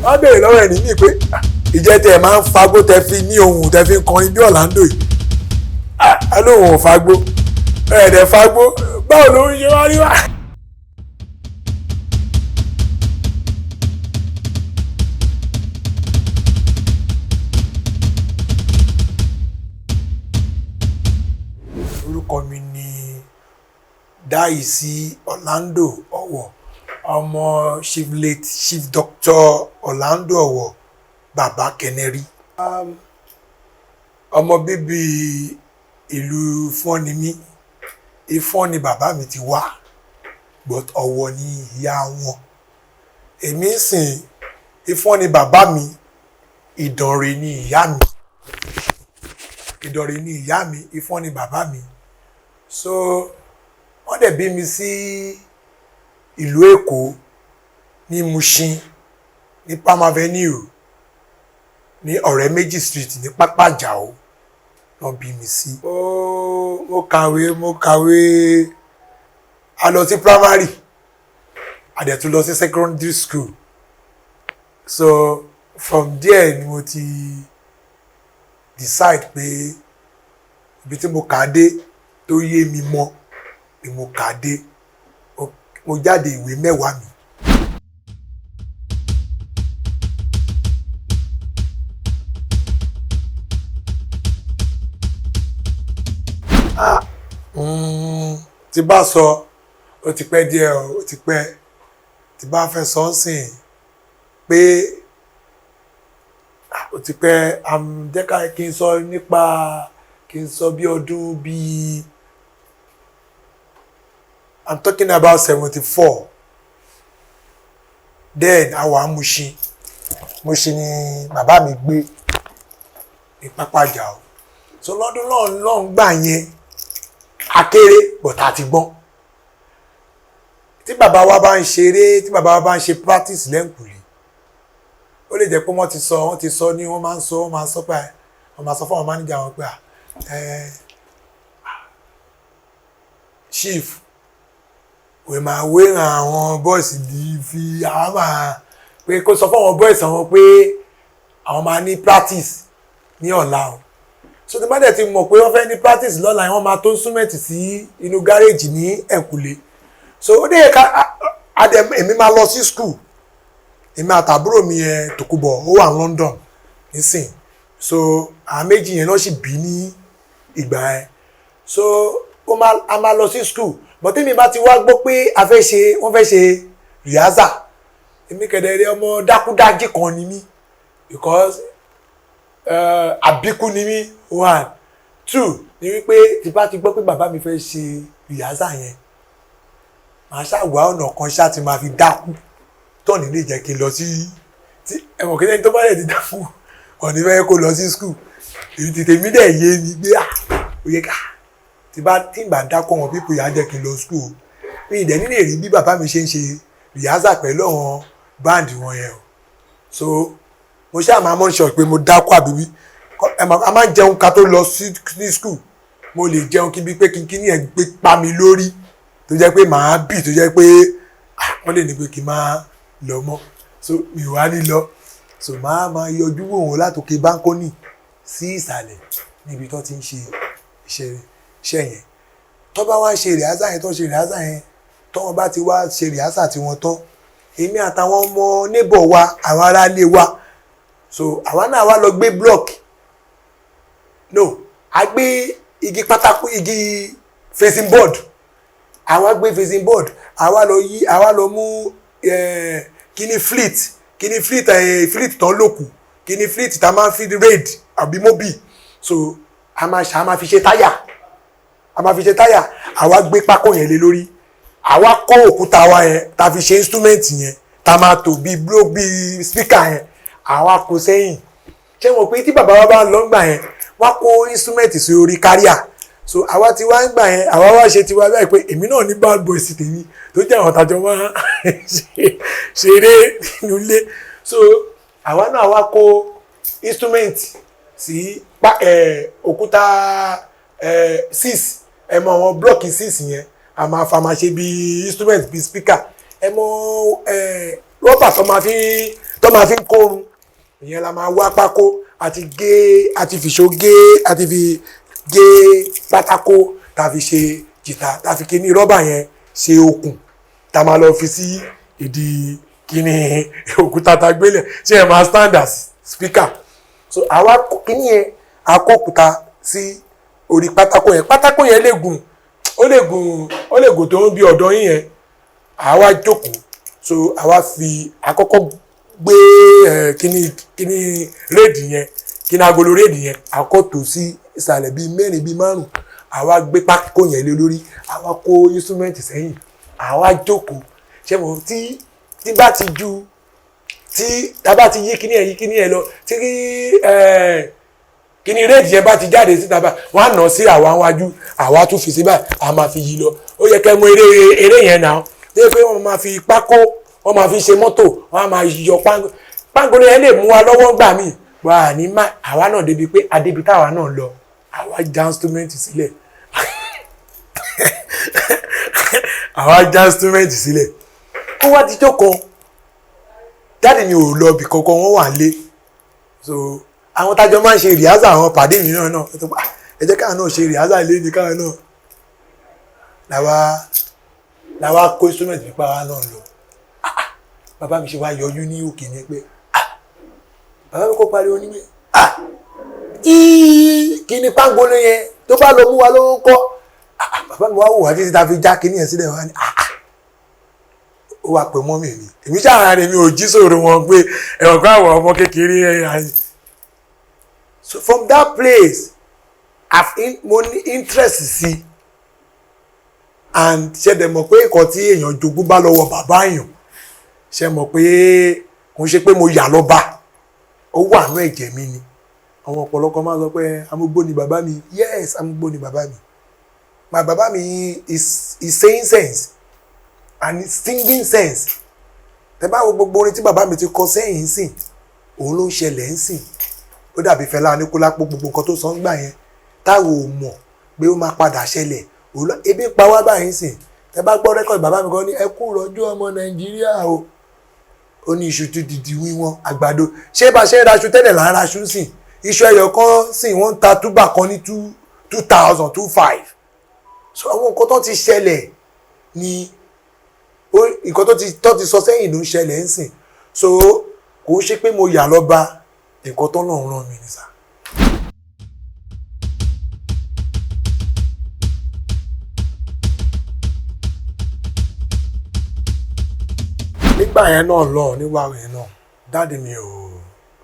Wọ́n béèrè lọ́wọ́ ẹ̀ ní mí pé, "Ah, ìjẹ́ tẹ ẹ̀ máa ń fagbó tẹ fi ní ohun tẹ fi ń kọrin bí Orlando yìí?" Ah, á lóun ò fagbó, ẹ̀ẹ́dẹ̀ fagbó, báwo ló ń ṣe wá rí wá. Orúkọ mi ni Dáìsí Orlando Ọ̀wọ̀, ọmọ Chief, late Chief Doctor Orlando Ọ̀wọ̀, Bàbá Kẹnẹrí. Ọmọ bíbí ìlú Ifọ̀n ni mí. Ifọ̀n ni bàbá mi ti wá, but Ọ̀wọ̀ ni ìyá wọn. Èmi ń sìn, Ifọ̀n ni bàbá mi, Ìdànrè ni ìyá mi. Ìdànrè ni ìyá mi, Ifọ̀n ni bàbá mi. So wọ́n dẹ̀ bí mi sí ìlú Èkó ní Mushin, ní Palm Avenue, ní Ọ̀rẹ́ Méjì Street, ní Pápá Àjàó wọ́n bí mi sí. Mo kàwé, a lọ sí primary, a dẹ̀ tún lọ sí secondary school. So from there ni mo ti decide pé ibi tí mo kà á dé tó yé mi mọ́ ni mo kà á dé. Mo jáde ìwé 10 mi. Ah, tí bá sọ, ó ti pẹ́ díẹ̀ o, ó ti pẹ́. Tí bá fẹ́ sọ ń sìn pé ó ti pẹ́, jẹ́ ká kí n sọ nípa, kí n sọ bí ọdún bíi, I'm talking about 74. Then a wà Mushin. Mushin ni bàbá mi gbé ní Pápá Àjàó. So lọ́dún náà lọ́n gbà yẹn, akéré, but a ti gbọ́n. Tí bàbá wa bá ń ṣeré, tí bàbá wa bá ń ṣe practice lẹ́ǹkùlé, ó lè jẹ́ pé wọ́n ti sọ ní wọ́n máa ń sọ pé wọ́n máa sọ fún àwọn manager wọn pé, ẹ chief wè máa wé àwọn boys di fi àwọn máa pé kó sọ fún àwọn boys àwọn pé àwọn máa ní practice ní ọ̀la o. So tí bá dẹ̀ ti mọ̀ pé wọ́n fẹ́ ní practice lọ́la yẹn, wọ́n máa tó instrument sí inú gáréèjì ní ẹ̀kúlé. So ó dé ká adẹ, èmi máa lọ sí school, èmi àtàbúrò mi yẹn, Tòkunbọ̀, ó wà ní London nísìn. So àwọn méjì yẹn náà sì bí ní ìgbà yẹn. So ó máa a máa lọ sí school, but tèmi bá ti wá gbọ́ pé a fẹ́ ṣe, wọ́n fẹ́ ṣe rehearsal, èmi kẹ̀dẹ̀rẹ̀ ọmọ dákúdájí kan ni mí, because àbíkú ni mí, one. Two ni wípé tí bá ti gbọ́ pé bàbá mi fẹ́ ṣe rehearsal yẹn, màá ṣàwá ọ̀nà kan ṣá ti máa fi dákú tọ́ọ̀nì lè jẹ́ kí n lọ sí tí ẹ̀wọ̀n kí ẹni tó bá dẹ̀ ti dákú ọ̀nì fẹ́ kó lọ sí school. Èyí ti tèmi dẹ̀ yé mi pé, ah, ó yẹ ká tí bá tí n bá dákú, àwọn people yà á jẹ́ kí n lọ school o. Mi ì dẹ̀ nílè rí bí bàbá mi ṣe ń ṣe rehearsal pẹ̀lú àwọn band wọn yẹn o. So mo ṣáà máa mọ̀ sọ pé mo dákú àbí bí a máa ń jẹun ká tó lọ sí school. Mo lè jẹun kí bí pé kí ní ẹ̀ gbé pa mi lórí, tó jẹ́ pé màá bì, tó jẹ́ pé wọ́n lè ní pé kí n máa lọ mọ́. So mi ò wá ní lọ. So màá máa yọjú wò wọ́n látòkè balcony sí ìsàlẹ̀ níbi tó ti ń ṣe iṣẹ́ yẹn. Tó bá wá ṣe rehearsal yẹn, tó ṣe rehearsal yẹn, tó wọ́n bá ti wá ṣe rehearsal tí wọ́n tán, èmi àtàwọn ọmọ neighbor wa, àwọn aráalé wa, so àwa náà wá lọ gbé block, no, a gbé igi pátákó, igi facing board. Àwa gbé facing board, àwa lọ yí, àwa lọ mú kíní fleet, kíní fleet, fleet tán lòkù, kíní fleet tá a máa ń fi raid àbí mobi. So a máa fi ṣe táyà, a máa fi ṣe táyà. Àwa gbé pákó yẹn lé lórí, àwa kó òkúta wa yẹn tá a fi ṣe instrument yẹn, tá a máa tò bíi block, bíi speaker yẹn, àwa kó sẹ́yìn. Ṣé wọn pé tí bàbá wa bá ń lọ gbà yẹn, wọ́n kó instrument sí orí carrier. So àwa tí wá ń gbà yẹn, àwa wá ṣe tiwa báyìí pé èmi náà ní bad boys tèmi tó jẹ́ àwọn tàjọ máa ṣeré nínú ilé. So àwa náà wá kó instrument sí òkúta six, ẹ mọ àwọn block six yẹn, a máa fa máa ṣe bí instrument, bí speaker. Ẹ mọ rọ́bà tó máa fi Tó máa fi ń kórun ìyẹn la máa wá pákó àti gé, àti fìṣó gé, àti fi gé pátákó tá a fi ṣe jìtá, tá a fi kíní rọ́bà yẹn ṣe okùn, tá a máa lọ fi sí ìdí kíní òkúta tá a gbélé tí ẹ máa stand as speaker. So àwa kíní yẹn, a kó òkúta sí orí pátákó yẹn. Pátákó yẹn lè gùn, ó lè gùn, ó lè gùn tó ń bí ọ̀dọ́ yín yẹn. Àwa jókòó, so àwa fi àkọ́kọ́ gbé ẹ kíní réèdì yẹn, kíní agolo réèdì yẹn, àkọ́ tó sí ìsàlẹ̀ bíi mẹ́rin, bíi márùn. Àwa gbé pákó yẹn lé lórí, àwa kó instrument sẹ́yìn, àwa jókòó. Ṣé mo tí bá ti ju tí tá bá ti yí kíní ẹ̀, yí kíní ẹ̀ lọ, tí ẹ kíní réèdì yẹn bá ti jáde síta bá wọn á nà sí àwa wájú, àwa tún fi sí báyìí, a máa fi yí lọ. Ó yẹ kẹ́ mú eré yẹn náà tó yẹ pé wọ́n máa fi pákó, wọ́n máa fi ṣe mọ́tò, wọ́n á máa yọ pángolo yẹn lè mú wa lọ́wọ́ gbà mí wà á ní má. Àwa náà débi pé adébi táwa náà lọ, àwa já instrument sílẹ̀, àwa já instrument sílẹ̀. Ó wá dijọ́ kan, daddy mi ò lọ ibì kankan, wọ́n wà lé. So àwọn tájọ máa ń ṣe rehearsal, àwọn pàdé mi náà, ẹ jẹ́ káwọn náà ṣe rehearsal lé ní káwọn náà làwa kó instrument pípa wa náà lọ. Bàbá mi ṣe wá yọjú ní òkè ní pé bàbá mi kó pariwo ní pé kí ni pangolo yẹn tó bá lọ mú wa ló ń kọ́. Bàbá mi wá wò wá títí tá a fi já kíní yẹn sílẹ̀ wá ní ó wá pè mọ́mì mi. Èmi ṣáà rẹ̀ mi ò jí sòrò wọn pé ẹ̀wọ̀n kọ́ àwọn ọmọ kékeré ẹ̀ ayé. So from that place mo ní interest sí, and ṣe dẹ̀ mọ̀ pé nǹkan tí èèyàn jogún bá lọ́wọ́ bàbá èèyàn, ṣe mọ̀ pé kò ń ṣe pé mo yà lọ́ba, ó wà nú ẹ̀jẹ̀ mi ni. Àwọn ọ̀pọ̀lọpọ̀ máa ń sọ pé amúgbó ni bàbá mi. Yes, amúgbó ni bàbá mi. My bàbá mi is saying sense and singing sense. Tẹ bá wo gbogbo orin tí bàbá mi ti kọ sẹ́yìn sìn, òun ló ń ṣẹlẹ̀ ń sìn. Ó dàbí Fẹlá Aníkúlápó, gbogbo nǹkan tó sọ ń gbà yẹn táwọn ò mọ̀ pé ó máa padà ṣẹlẹ̀, ebi ń pa wá báyìí sìn. Tẹ bá gbọ́ record bàbá mi kan ní, "Ẹ kú rọ́jú ọmọ Nàìjíríà o," ó ní iṣu tó dìdì wíwọ́n, àgbàdo, ṣé bá ṣe ń raṣu tẹ́lẹ̀ là ń raṣu sìn? Iṣu ẹyọ kan sìn, wọ́n ń ta túbà kan ní 2,000, 2,500. So àwọn nǹkan tó ti ṣẹlẹ̀ ni nǹkan tó ti sọ sẹ́yìn ló ń ṣẹlẹ̀ ń sìn. So kò ń ṣe pé mo yà lọ́ba, nǹkan tó náà ràn mí ní sà. Nígbà yẹn náà lọ, nígbà yẹn náà, daddy mi ò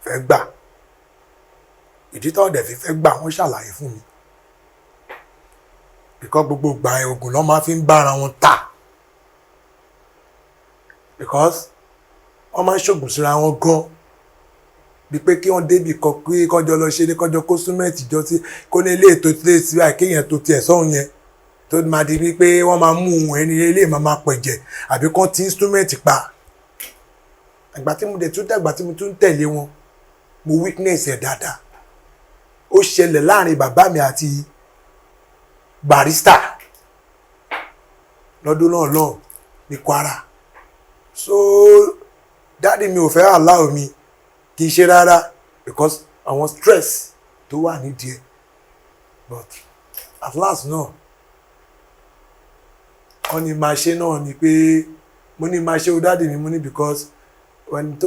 fẹ́ gbà. Ìdí tó dẹ̀ fi fẹ́ gbà, wọ́n ṣàlàyé fún mi, because gbogbo ìgbà yẹn, oògùn lọ́ máa fi ń bára wọn ta, because wọ́n máa ń ṣògùn síra wọn gan, bí pé kí wọ́n débi kan, kí kọjọ lọ ṣe ní kọjọ kó súnmẹ́ǹtì jọ sí, kó ní ilé ètò ilé sí báyìí, kéèyàn tó tiẹ̀ sọ́hun yẹn tó máa di wípé wọ́n máa mú ohun ẹni ilé máa pẹ̀jẹ̀ àbí kán tí instrument pa. Àgbà tí mo dẹ̀ tún dàgbà, tí mo tún tẹ̀lé wọn, mo witness ẹ̀ dáadáa. Ó ṣẹlẹ̀ láàrin bàbá mi àti Barrister lọ́dún náà lọ́hùn ní Kwara. So daddy mi ò fẹ́ allow mi kì í ṣe rárá, because àwọn stress tó wà nídìí ẹ̀. But at last náà, wọ́n ní máa ṣe náà ni pé mo ní máa ṣe o, daddy mi. Mo ní because when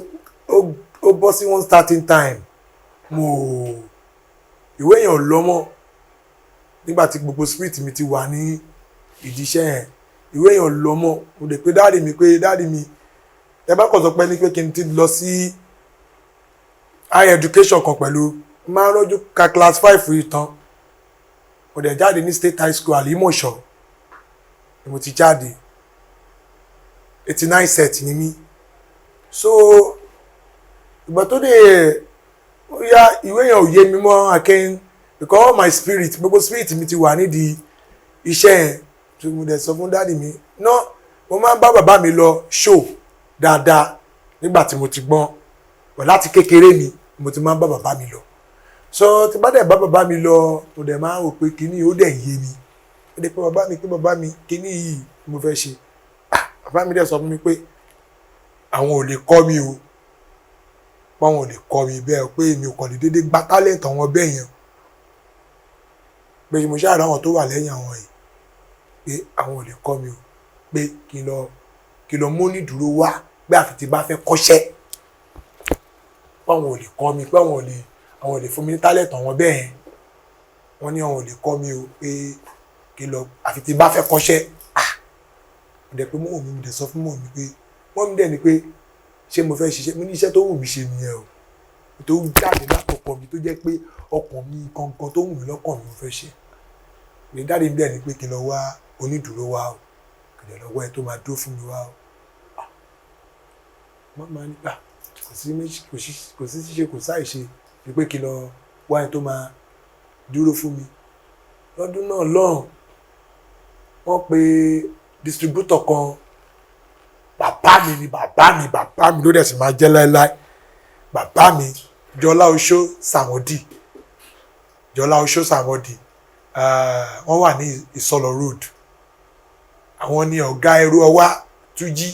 ó bọ́ sí one starting time, mo ìwé yẹn ò lọ mọ́. Nígbà tí gbogbo spirit mi ti wà ní ìdí iṣẹ́ yẹn, ìwé yẹn ò lọ mọ́. Mo dẹ̀ pé daddy mi pé, "Daddy mi, ẹ bá kàn sọ pé ní pé kí n ti lọ sí higher education kan pẹ̀lú máa rọ́jú ka class 5 yìí tán." Mo dẹ̀ jáde ní State High School Àlímọ̀ṣọ́ ni mo ti jáde. 89 set ni mí. So ìgbà tó dé, ó yá, ìwé yẹn ò yé mi mọ́ again, because all my spirit, gbogbo spirit mi ti wà nídìí iṣẹ́ yẹn. Tó mo dẹ̀ sọ fún daddy mi náà, mo máa ń bá bàbá mi lọ show dáadáa nígbà tí mo ti gbọ́n pẹ̀. Láti kékeré mi, mo ti máa ń bá bàbá mi lọ. So tí bá dẹ̀ bá bàbá mi lọ, mo dẹ̀ máa ń rò pé kíní ó dẹ̀ yé mi. Ó dẹ̀ pé bàbá mi, pé bàbá mi, kíní yìí mo fẹ́ ṣe. Ah, bàbá mi dẹ̀ sọ fún mi pé àwọn ò lè kọ́ mi o. Báwọn ò lè kọ́ mi bẹ́ẹ̀, pé èmi ò kàn lè déédéé gba talent àwọn bẹ́ẹ̀ yẹn, pé mo ṣáà rí àwọn tó wà lẹ́yìn àwọn yìí, pé àwọn ò lè kọ́ mi o, pé kí n lọ mú onídùúró wá, pé àfi tí bá fẹ́ kọ́ṣẹ́, báwọn ò lè kọ́ mi, pé àwọn ò lè fún mi ní talent àwọn bẹ́ẹ̀ yẹn. Wọ́n ní àwọn ò lè kọ́ mi o, pé kí n lọ àfi tí bá fẹ́ kọ́ṣẹ́. Ah, mo dẹ̀ pé mọ́ mi, mo dẹ̀ sọ fún mọ́ mi pé mọ́ mi dẹ̀ ni pé ṣé mo fẹ́ ṣiṣẹ́. Mo ní iṣẹ́ tó wù mí ṣe nìyẹn o, tó jáde látọkọ mi, tó jẹ́ pé ọkàn mi gangan tó wù mí lọ́kàn mi mo fẹ́ ṣe. Ní daddy mi dẹ̀ ni pé kí n lọ wá onídùúró wá o, kí n lọ wá ẹ tó máa dúró fún mi wá o. Màmá ní à kò sí méjì, kò sí ṣíṣe, kò sáì ṣe ni pé kí n lọ wá ẹ tó máa dúró fún mi. Lọ́dún náà lọ́hùn, wọ́n pe distributor kan. Bàbá mi ni bàbá mi, bàbá mi ló dẹ̀ sì máa jẹ́ láéláé. Bàbá mi, Jọlá Oṣó Sàmọ́dì, Jọlá Oṣó Sàmọ́dì, wọ́n wà ní Ìsọlọ̀ Road. Àwọn ni ọ̀gá ẹrú ọwá Túnjí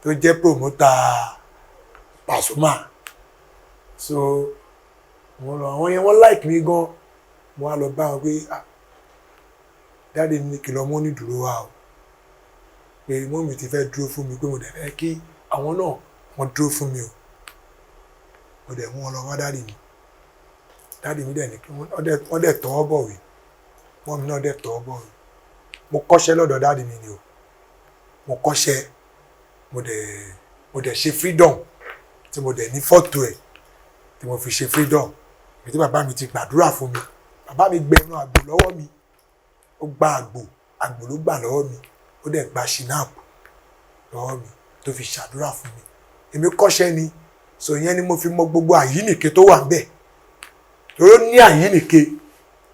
tó jẹ́ promoter Pasuma. So wọ́n lọ, àwọn yẹn wọ́n like mi gan. Mo wá lọ bá wọn pé, "Ah, daddy mi ní kí n lọ mú onídùúró wa o, pé mummy ti fẹ́ dúró fún mi, pé mo dẹ̀ fẹ́ kí àwọn náà wọ́n dúró fún mi o." Mo dẹ̀ mú wọn lọ wá daddy mi. Daddy mi dẹ̀ ní kí wọ́n dẹ̀ tọwọ́ bọ̀wé, mummy náà dẹ̀ tọwọ́ bọ̀wé. Mo kọ́ṣẹ́ lọ́dọ̀ daddy mi ni o. Mo kọ́ṣẹ́, mo dẹ̀ ṣe freedom, tí mo dẹ̀ ní fọ́tò ẹ̀ tí mo fi ṣe freedom, ibi tí bàbá mi ti gbàdúrà fún mi. Bàbá mi gbẹ ẹran àgbò lọ́wọ́ mi. Ó gba àgbò, àgbò ló gbà lọ́wọ́ mi. Ó dẹ̀ gba schnapps lọ́wọ́ mi tó fi ṣàdúrà fún mi. Èmi kọ́ṣẹ́ ni. So ìyẹn ni mo fi mọ gbogbo àyínìke tó wà ńbẹ̀, torí ó ní àyínìke,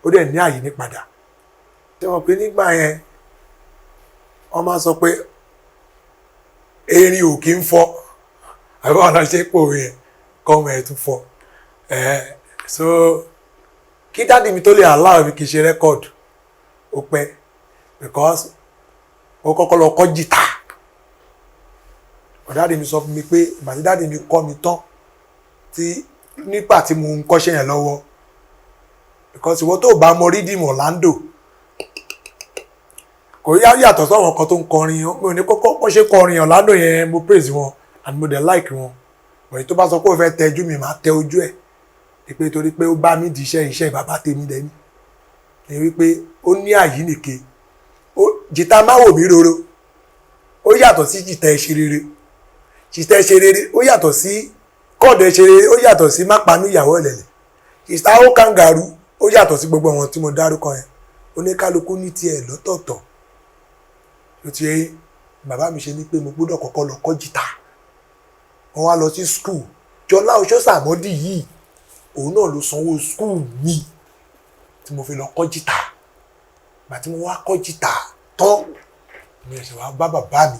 ó dẹ̀ ní àyíní padà. Ṣé wọn pé nígbà yẹn wọ́n máa sọ pé erin ò kí ń fọ́, àbí wọn lọ ṣe pòwe yẹn kọ́ ọmọ ẹ̀ tún fọ́ ẹ̀? So kí daddy mi tó lè allow mi kì í ṣe record, ó pẹ́, because ó kọ́kọ́ lọ kọ́ jìtá. Daddy mi sọ fún mi pé ìgbà tí daddy mi kọ́ mi tán, tí nígbà tí mo ń kọ́ṣẹ́ yẹn lọ́wọ́, because ìwọ tó bá mọ rhythm Orlando, kò yá yàtọ̀ sọ́wọ́n kan tó ń kọrin. Mi ò ní kọ́kọ́ wọ́n ṣe kọrin Orlando yẹn. Mo praise wọn and mo dẹ̀ like wọn, but tó bá sọ pé ó fẹ́ tẹjú mi, máa tẹ ojú ẹ̀ pé torí pé ó bá mi di iṣẹ́, iṣẹ́ bàbá tèmi dẹ́ni ni wípé ó ní àyínìke. Jìtá má wò mí roro, ó yàtọ̀ sí jìtá ẹ ṣe rere. Jìtá ẹ ṣe rere, ó yàtọ̀ sí kọ́ọ̀dù ẹ ṣe rere, ó yàtọ̀ sí má pa mí ìyàwó ẹ̀lẹ̀lẹ̀. Jìtá ó kàǹgàrú, ó yàtọ̀ sí gbogbo àwọn tí mo dárúkọ yẹn. Oníkálukú ní tiẹ̀ lọ́tọ̀ọ̀tọ̀. Ó ti yẹ. Bàbá mi ṣe ní pé mo gbọ́dọ̀ kọ́kọ́ lọ kọ́ jìtá. Wọ́n wá lọ sí school. Jọlá Oṣó Sàmọ́dì yìí, òun náà ló sanwó school mi tí mo fi lọ kọ́ jìtá. Ìgbà tí mo wá kọ́ jìtá tán, mo ṣẹ̀ṣẹ̀ wá bá bàbá mi.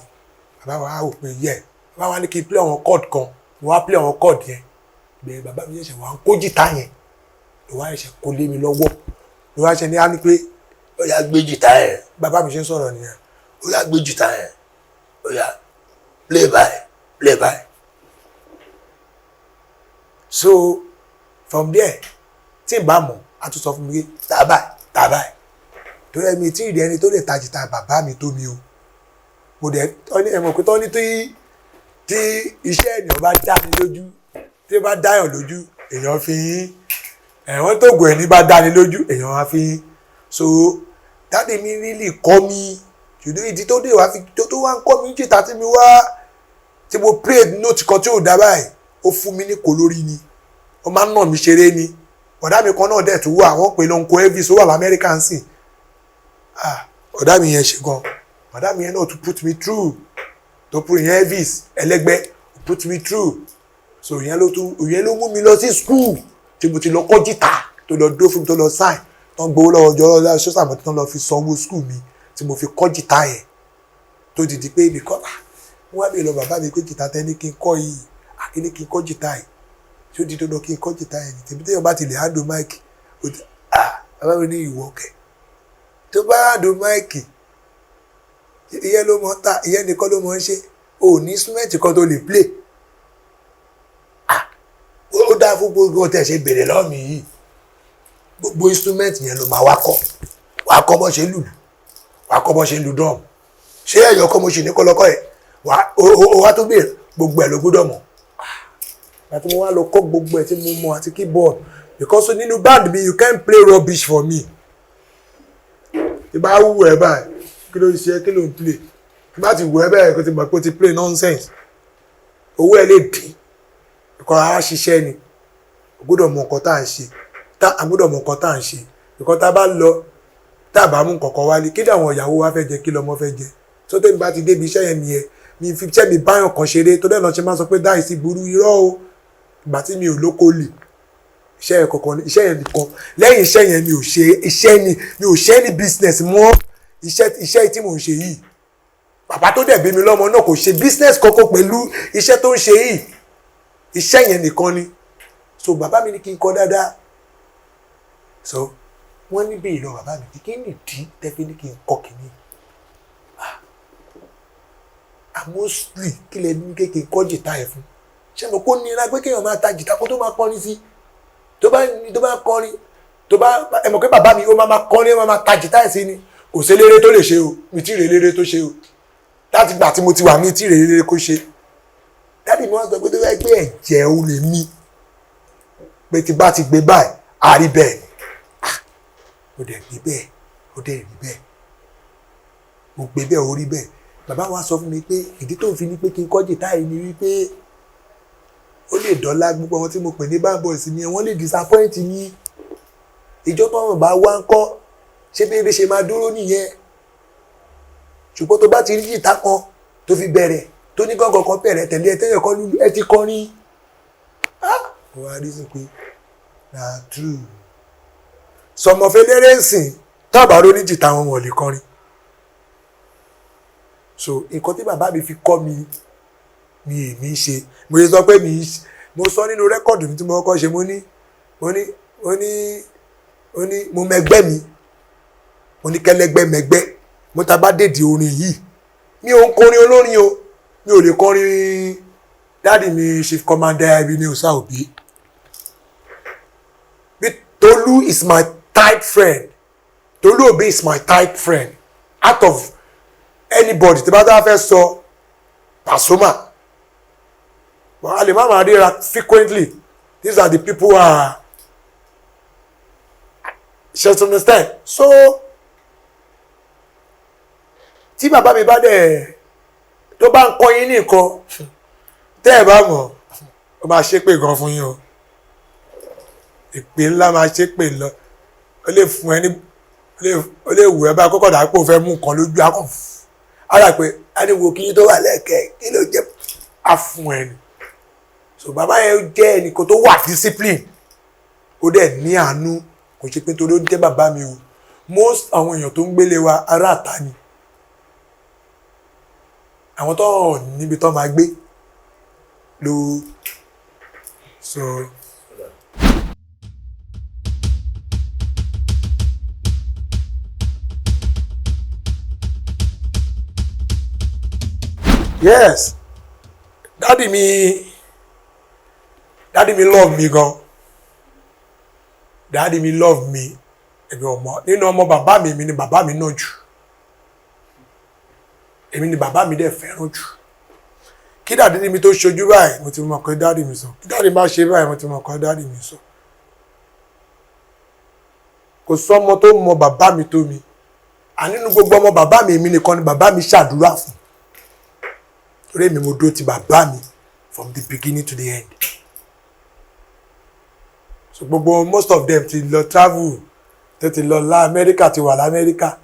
Bàbá wa wò pé yẹ, bàbá wa ní kí n play àwọn chord kan. Mo wá play àwọn chord yẹn. Ìgbẹ́ bàbá mi ṣẹ̀ṣẹ̀ wá ń kó jìtá yẹn, ló wá ṣẹ̀ṣẹ̀ kó lé mi lọ́wọ́, ló wá ṣe ní á ní pé, "Ó yá, gbé jìtá yẹn." Bàbá mi ṣe ń sọ̀rọ̀ nìyẹn. "Ó yá, gbé jìtá yẹn. Ó yá, play by play by." So from there, tí n bá mọ̀, a tún sọ fún mi pé tá báyìí, tá báyìí, torí ẹmi tí ìrì ẹni tó lè ta jìtá bàbá mi tó mi o. Mo dẹ̀ tọ́ ní ẹ̀mọ̀ pé tọ́ ní tí iṣẹ́ ènìyàn bá dá mi lójú, tí ó bá dáyàn lójú, èèyàn fi yín ẹ̀wọ̀n tó gùn, ẹni bá dá ni lójú, èèyàn á fi yín. So daddy mi really kọ́ mi, ṣùgbọ́n ìdí tó dé wá fi tó wá ń kọ́ mi jìtá, tí mi wá tí mo play note kan tí ò dá báyìí, ó fún mi ní kò lórí ni, ó máa ń nà mí ṣeré ni. Ọ̀dà mi kan náà dẹ̀ tún wà, wọ́n pè lóńkó Elvis, ó wà lamẹ́ríkà ń sìn. Ah, ọ̀dà mi yẹn ṣe gan. Ọ̀dà mi yẹn náà tún put me through, tó put yẹn, Elvis ẹlẹ́gbẹ́, put me through. So ìyẹn ló tún, ìyẹn ló mú mi lọ sí school tí mo ti lọ kọ́ jìtá, tó lọ dó fún mi, tó lọ sign, tó ń gbowó lọ́wọ́ ọjọ́ lọ́wọ́ sọ́sàmọ́, tó lọ fi sanwó school mi tí mo fi kọ́ jìtá yẹn, tó di pé mi kọ́. Ah, wọ́n wá mi lọ bàbá mi pé jìtá tẹ́ ní kí n kọ́ yìí, ah, kí ní kí n kọ́ jìtá yìí, tí ó di dandan kí n kọ́ jìtá yẹn ni? Tèmi téèyàn bá ti lè handle mic, ó ti, ah, bàbá mi ní ìwọ kẹ̀ tó bá handle mic, ìyẹn ló mọ̀ ta, ìyẹn nìkan ló mọ̀ ń ṣe. O ò ní instrument kan tó lè play. Ah, dáa fún gbogbo tẹ̀ ṣe béèrè lọ́wọ́ mi yìí. Gbogbo instrument yẹn ló máa wá kọ́. Wàá kọ́ bọ́ ṣe ń lùlù, wàá kọ́ bọ́ ṣe ń lu drum. Ṣé ẹ̀yọ́ kọ́ mo ṣì ní kọ́lọ́kọ́ yẹn? Wàá o wá tó béèrè, gbogbo ẹ̀ ló gbọ́dọ̀ mọ̀. Àti mo wá lọ kọ́ gbogbo ẹ̀ tí mo mọ̀ àti keyboard, because nínú band mi, you can't play rubbish for me. Tí bá wù ẹ́ báyìí, kí ló ń ṣe, kí ló ń play? Tí bá ti wù ẹ́ bẹ́ẹ̀, kó ti mọ̀ pé ó ti play nonsense, owó ẹ̀ lè dín. Because ara ṣiṣẹ́ ni, o gbọ́dọ̀ mọ nǹkan tá à ń ṣe, tá a gbọ́dọ̀ mọ nǹkan tá à ń ṣe, because tá a bá lọ, tá a bá mú nǹkan kan wálé, kí làwọn ìyàwó wa fẹ́ jẹ? Kí lọmọ fẹ́ jẹ? Tó tẹ́mi bá ti débi iṣẹ́ yẹn nìyẹn, mi fi iṣẹ́ mi báyọ̀ kan ṣeré. Tó dẹ́nu ṣe máa sọ pé dáì sí burú irọ́ o. Ìgbà tí mi ò lóko lè iṣẹ́ yẹn kankan, iṣẹ́ yẹn nìkan. Lẹ́yìn iṣẹ́ yẹn, mi ò ṣe iṣẹ́ ni, mi ò ṣe ní business mọ́. Iṣẹ́ tí mò ń ṣe yìí, bàbá tó dẹ̀ bí mi lọ́mọ náà kò ṣe business kankan pẹ̀lú iṣẹ́ tó ń ṣe yìí. Iṣẹ́ yẹn nìkan ni. So bàbá mi ní kí n kọ́ dáadáa. So wọ́n ní bèèrè lọ bàbá mi, kí nìdí tẹ́fí ní kí n kọ́ kìíní? Ah, mostly kí lẹ ní kékeré kọ́ jìtá ẹ̀ fún? Ṣé mo kó nira pé kéèyàn máa ta jìtá kó tó máa kọrin sí? Tó bá kọrin, tó bá ẹ mọ̀ pé bàbá mi, ó máa kọrin, ó máa ta jìtá ẹ̀ sí ni. Kò sí eléré tó lè ṣe o. Mi tí ì rí eléré tó ṣe o. Láti gbà tí mo ti wà, mi tí ì rí eléré kó ṣe. Daddy mi wọ́n sọ pé tó fẹ́ gbé ẹ̀jẹ̀ o lè mi pé tí bá ti gbé báyìí, àrí bẹ́ẹ̀ ni. Ó dẹ̀ gbé bẹ́ẹ̀, ó dẹ̀ rí bẹ́ẹ̀. Mo gbé bẹ́ẹ̀, ó rí bẹ́ẹ̀. Bàbá wa sọ fún mi pé ìdí tó ń fi ní pé kí n kọ́ jìtá yìí ni wípé ó lè dọ́là, gbogbo àwọn tí mo pè ní bad boys mi, wọ́n lè disappoint mi. Ìjọ tó wọn bá wá ń kọ́, ṣé bí ebi ṣe máa dúró nìyẹn? Ṣùgbọ́n tó bá ti rí jìtá kan tó fi bẹ̀rẹ̀, tó ní gángan kan bẹ̀rẹ̀ tẹ̀lé ẹ, tẹ́yẹ̀ kan lulu, ẹ ti kọrin. Mo wá rí sí pé na true. Sọmọfẹlẹ́rẹ́ ń sìn tábà ló ní jìtá wọn, wọ́n lè kọrin. So nǹkan tí bàbá mi fi kọ́ mi ni èmi ń ṣe. Mo ṣe sọ pé mi mo sọ nínú record mi tí mo kọ́kọ́ ṣe, mo ní mo mẹgbẹ́ mi, mo ní kẹlẹ́gbẹ́ mẹgbẹ́. Mo ta bá dèdè orin yìí, mi ò ń kọrin olórin o. Mi ò lè kọrin daddy mi, Chief Commander Ebenezer Obey. Bí Tolu is my tight friend. Tolu Obey is my tight friend out of anybody tí bá dá fẹ́ sọ Pasuma. But a lè má máa ríra frequently. These are the people who are just understand. So tí bàbá mi bá dẹ̀ tó bá ń kọ́ yín ní nǹkan tẹ́ ẹ̀ bá mọ̀, ó máa ṣépè gan fún yín o. Ìpè ńlá máa ṣépè lọ. Ó lè fún ẹ ní, ó lè wù ẹ bá kókò dà pé ó fẹ́ mú nǹkan lójú akọ̀ ara pé a ní wo kí yín tó wà lẹ́ẹ̀kẹ́, kí ló jẹ́ á fún ẹ ni. So bàbá yẹn jẹ́ ẹnìkan tó wà discipline, ó dẹ̀ ní àánú. Kò ṣe pé torí ó jẹ́ bàbá mi o. Most àwọn èèyàn tó ń gbélé wa, ará àta ni, àwọn tó níbi tó máa gbé ló so. Yes, daddy mi love mi gan. Daddy mi love mi. Èmi ọmọ nínú ọmọ bàbá mi, èmi ni bàbá mi náà jù, èmi ni bàbá mi dẹ̀ fẹ́ràn jù. Kí daddy mi tó ṣojú báyìí, mo ti mọ̀ pé daddy mi sọ. Kí daddy bá ṣe báyìí, mo ti mọ̀ pé daddy mi sọ. Kò sọ́mọ tó mọ bàbá mi tó mi. À nínú gbogbo ọmọ bàbá mi, èmi nìkan ni bàbá mi ṣàdúrà fún, torí èmi mo dúró ti bàbá mi from the beginning to the end. So gbogbo most of them ti lọ travel, tó ti lọ lá Amẹ́ríkà, ti wà l'Amẹ́ríkà.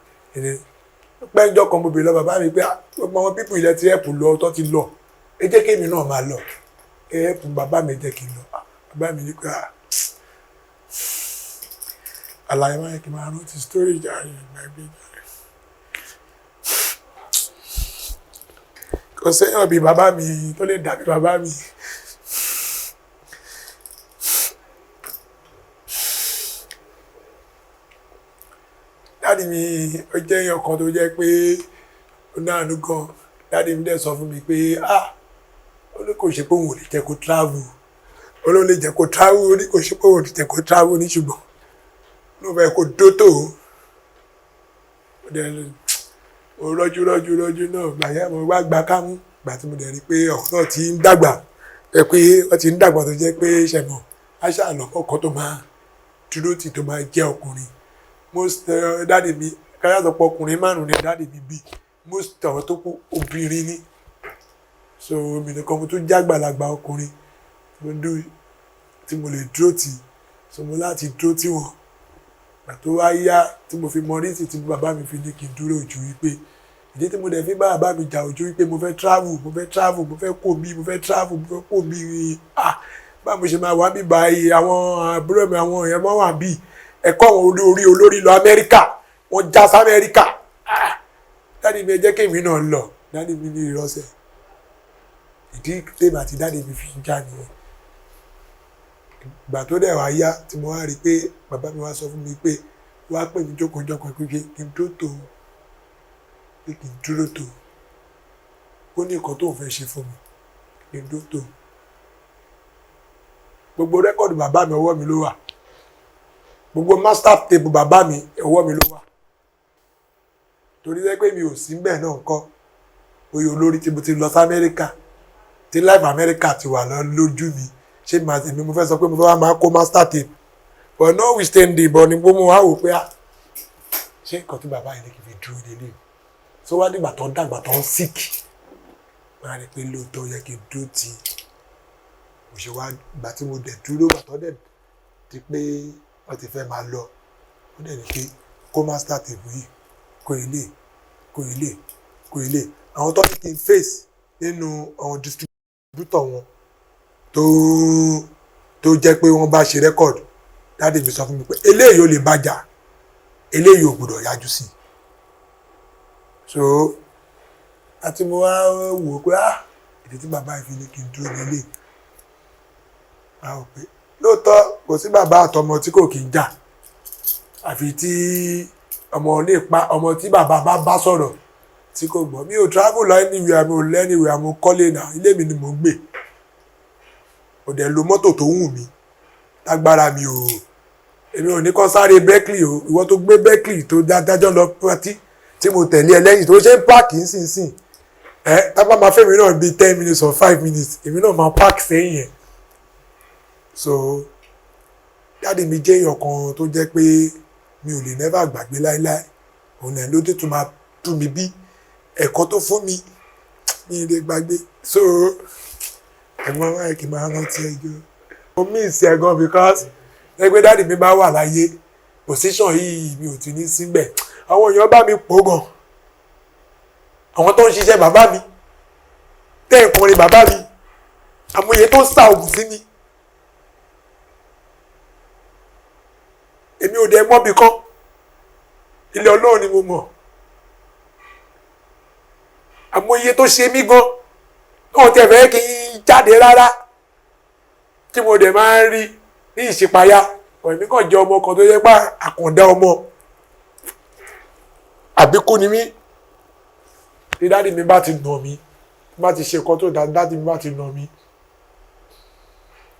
Pẹ́ńjọ́ kan, mo bèèrè lọ bàbá mi pé gbogbo àwọn people ilẹ̀ ti help lọ, tó ti lọ, ẹ jẹ́ kémi náà máa lọ, ẹ help bàbá mi, jẹ́ kí n lọ. Bàbá mi ní pé àlàyé máa yẹ kí n máa rántí story jàre, ìgbàgbé jàre. Kò séèyàn bí bàbá mi tó lè dàbí bàbá mi. Daddy mi, ó jẹ́ èèyàn kan tó jẹ́ pé ó náànú gan. Daddy mi dẹ̀ sọ fún mi pé ah, ó ní kò ṣe pé òun ò lè jẹ́ kó travel. Olóhùn lè jẹ́ kó travel, ní kò ṣe pé òun jẹ́ kó travel ní, ṣùgbọ́n ló fẹ́ kó dó tó o dẹ̀ o rọ́jú rọ́jú rọ́jú náà. Gbà yẹn mo wá gba kámú. Gbà tí mo dẹ̀ rí pé ọ̀hún náà ti ń dàgbà, ẹ pé wọ́n ti ń dàgbà, tó jẹ́ pé ṣẹ̀mọ̀ aṣá àlọ́kọ̀ kan tó máa dúró tì, tó máa jẹ́ ọkùnrin. Most daddy mi, káyà sọ pé ọkùnrin márùn-ún ni daddy mi bí, most àwọn tó kú obìnrin ni. So èmi nìkan mo tún jágbàlagbà ọkùnrin mo dú tí mo lè dúró tì. So mo láti dúró tì wọ́n. Gbà tó wá yá tí mo fi mọ rísì tí bàbá mi fi ní kí n dúró ojú wípé ìdí tí mo dẹ̀ fi bá bàbá mi jà ojú wípé mo fẹ́ travel, mo fẹ́ travel, mo fẹ́ kó mi, mo fẹ́ travel, mo fẹ́ kó mi. Ah, báwo ṣe máa wá bí báyìí? Àwọn àbúrò mi, àwọn èèyàn máa wà bí ẹ̀kọ́ àwọn olórí olórí lọ Amẹ́ríkà, wọ́n já sí Amẹ́ríkà. Ah, daddy mi, ẹ jẹ́ kémi náà lọ. Daddy mi ní ìrọsẹ̀. Ìdí tèmi àti daddy mi fi ń jà nìyẹn. Ìgbà tó dẹ̀ wá yá tí mo wá rí i pé bàbá mi wá sọ fún mi pé wá pè mí jókòó jókòó pé kí n dúró tó, pé kí n dúró tó, ó ní nǹkan tó ń fẹ́ ṣe fún mi, kí n dúró tó. Gbogbo record bàbá mi, ọwọ́ mi ló wà. Gbogbo master tape bàbá mi, ọwọ́ mi ló wà, torí pé mi ò sí bẹ́ẹ̀ náà ńkọ́ oyè olórí tí mo ti lọ sí Amẹ́ríkà, tí life Amẹ́ríkà ti wà lọ lójú mi. Ṣé màá èmi mo fẹ́ sọ pé mo fẹ́ wá máa kó master tape? But notwithstanding, but ni mo wá wò pé ah, ṣé nǹkan tí bàbá yìí ní kí n fi dúró nílé? So wá nígbà tó ń dàgbà, tó ń sick, máa rí pé lóòótọ́ yẹ kí n dúró tì. Mo ṣe wá ìgbà tí mo dẹ̀ dúró, gbà tó dẹ̀ di pé wọ́n ti fẹ́ máa lọ, ó dẹ̀ ní pé kó master tape yìí, kó ilé, kó ilé, kó ilé. Àwọn tó ní kí n face nínú àwọn distributor wọn tó jẹ́ pé wọ́n bá ṣe record, daddy mi sọ fún mi pé eléyìí ò lè bàjá, eléyìí ò gbọ́dọ̀ yájú sí i. So àti mo wá wò ó pé ah, ìdí tí bàbá yìí fi ní kí n dúró nílé, a ò pé lóòótọ́ kò sí bàbá àtọmọ tí kò kí ń jà, àfi tí ọmọ lè pa ọmọ tí bàbá bá bá sọ̀rọ̀ tí kò gbọ́. Mi ò travel lọ anywhere, mi ò lọ anywhere. Mo kọ́lé náà, ilé mi ni mò ń gbé. Mo dẹ̀ lo mọ́tò tó wù mí lágbára mi ò. Èmi ò ní kọ́ sáré Bentley o. Ìwọ tó gbé Bentley tó dájọ́ lọ party tí mo tẹ̀lé ẹ lẹ́yìn tó ṣe ń park nísinsìn ẹ, tábà máa fẹ́mi náà bíi 10 minutes or 5 minutes, èmi náà máa park sẹ́yìn ẹ̀. So daddy mi jẹ́ èèyàn kan tó jẹ́ pé mi ò lè never gbàgbé láéláé. Òun náà ló tètè máa tú mi bí ẹ̀kọ́ tó fún mi, mi ò lè gbàgbé. So ẹ̀gbọ́n wa kì í máa rántí ẹjọ́. Mo miss ẹ gan, because ẹgbẹ́ daddy mi bá wà láyé, position yìí mi ò ti ní síbẹ̀. Àwọn èèyàn bá mi pò gan, àwọn tó ń ṣiṣẹ́ bàbá mi, tẹ́ ìkùnrin bàbá mi, àmọye tó ń sa ògùn sí mi. Èmi ò dẹ̀ mọ́bi kan, ilé Ọlọ́run ni mo mọ̀. Àmọye tó ṣe mí gan náà tẹ̀ fẹ́ kí n jáde rárá, tí mo dẹ̀ máa ń rí ní ìṣípayá. Èmi kàn jẹ́ ọmọ kan tó yẹ pé àkàndá ọmọ àbíkú ni mí. Tí daddy mi bá ti nà mí, bá ti ṣe nǹkan tó dáa, daddy mi bá ti nà mí,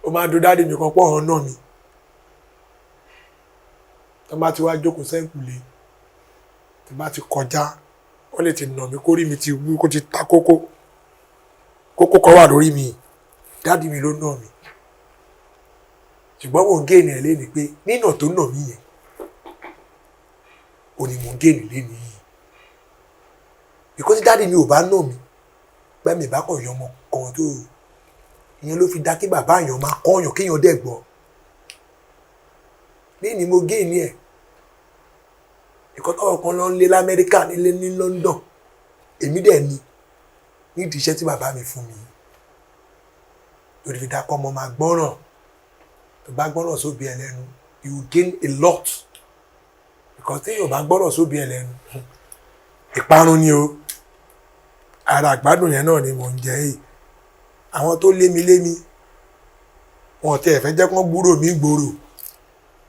ó máa ń dùn daddy mi kan pọ̀ hàn nà mí. Tó bá ti wá jókòó sẹ́ǹkùlé, tí bá ti kọjá, wọ́n lè ti nà mí kórìí mi ti wú, kó ti ta kókó kókó kan wà lórí mi. Daddy mi ló nà mí, ṣùgbọ́n mò ń gain ẹ̀ léni pé nínà tó nà mí yẹn ò ní mò ń gain léni yìí, because daddy mi ò bá nà mí pé mi bá kàn yọ ọmọ kan tó ìyẹn ló fi dá kí bàbá èèyàn máa kọ́yàn kéèyàn dẹ̀ gbọ́. Ní mo gain ẹ̀ ìkọ́ tọ́wọ́ kan lọ ń lé lamẹ́ríkà, nílé ní London, èmi dẹ̀ ni nídìí iṣẹ́ tí bàbá mi fún mi lórí fi dákọ́. Ọmọ máa gbọ́ràn. Tó bá gbọ́ràn sóbi ẹ lẹ́nu, you gain a lot, because tí yóò bá gbọ́ràn sóbi ẹ lẹ́nu, ìparun ni o. Ara àgbádùn yẹn náà ni mò ń jẹ yìí. Àwọn tó lé mi lé mi, wọn tẹ ẹ fẹ́ jẹ́ kán gbúrò mi gbòòrò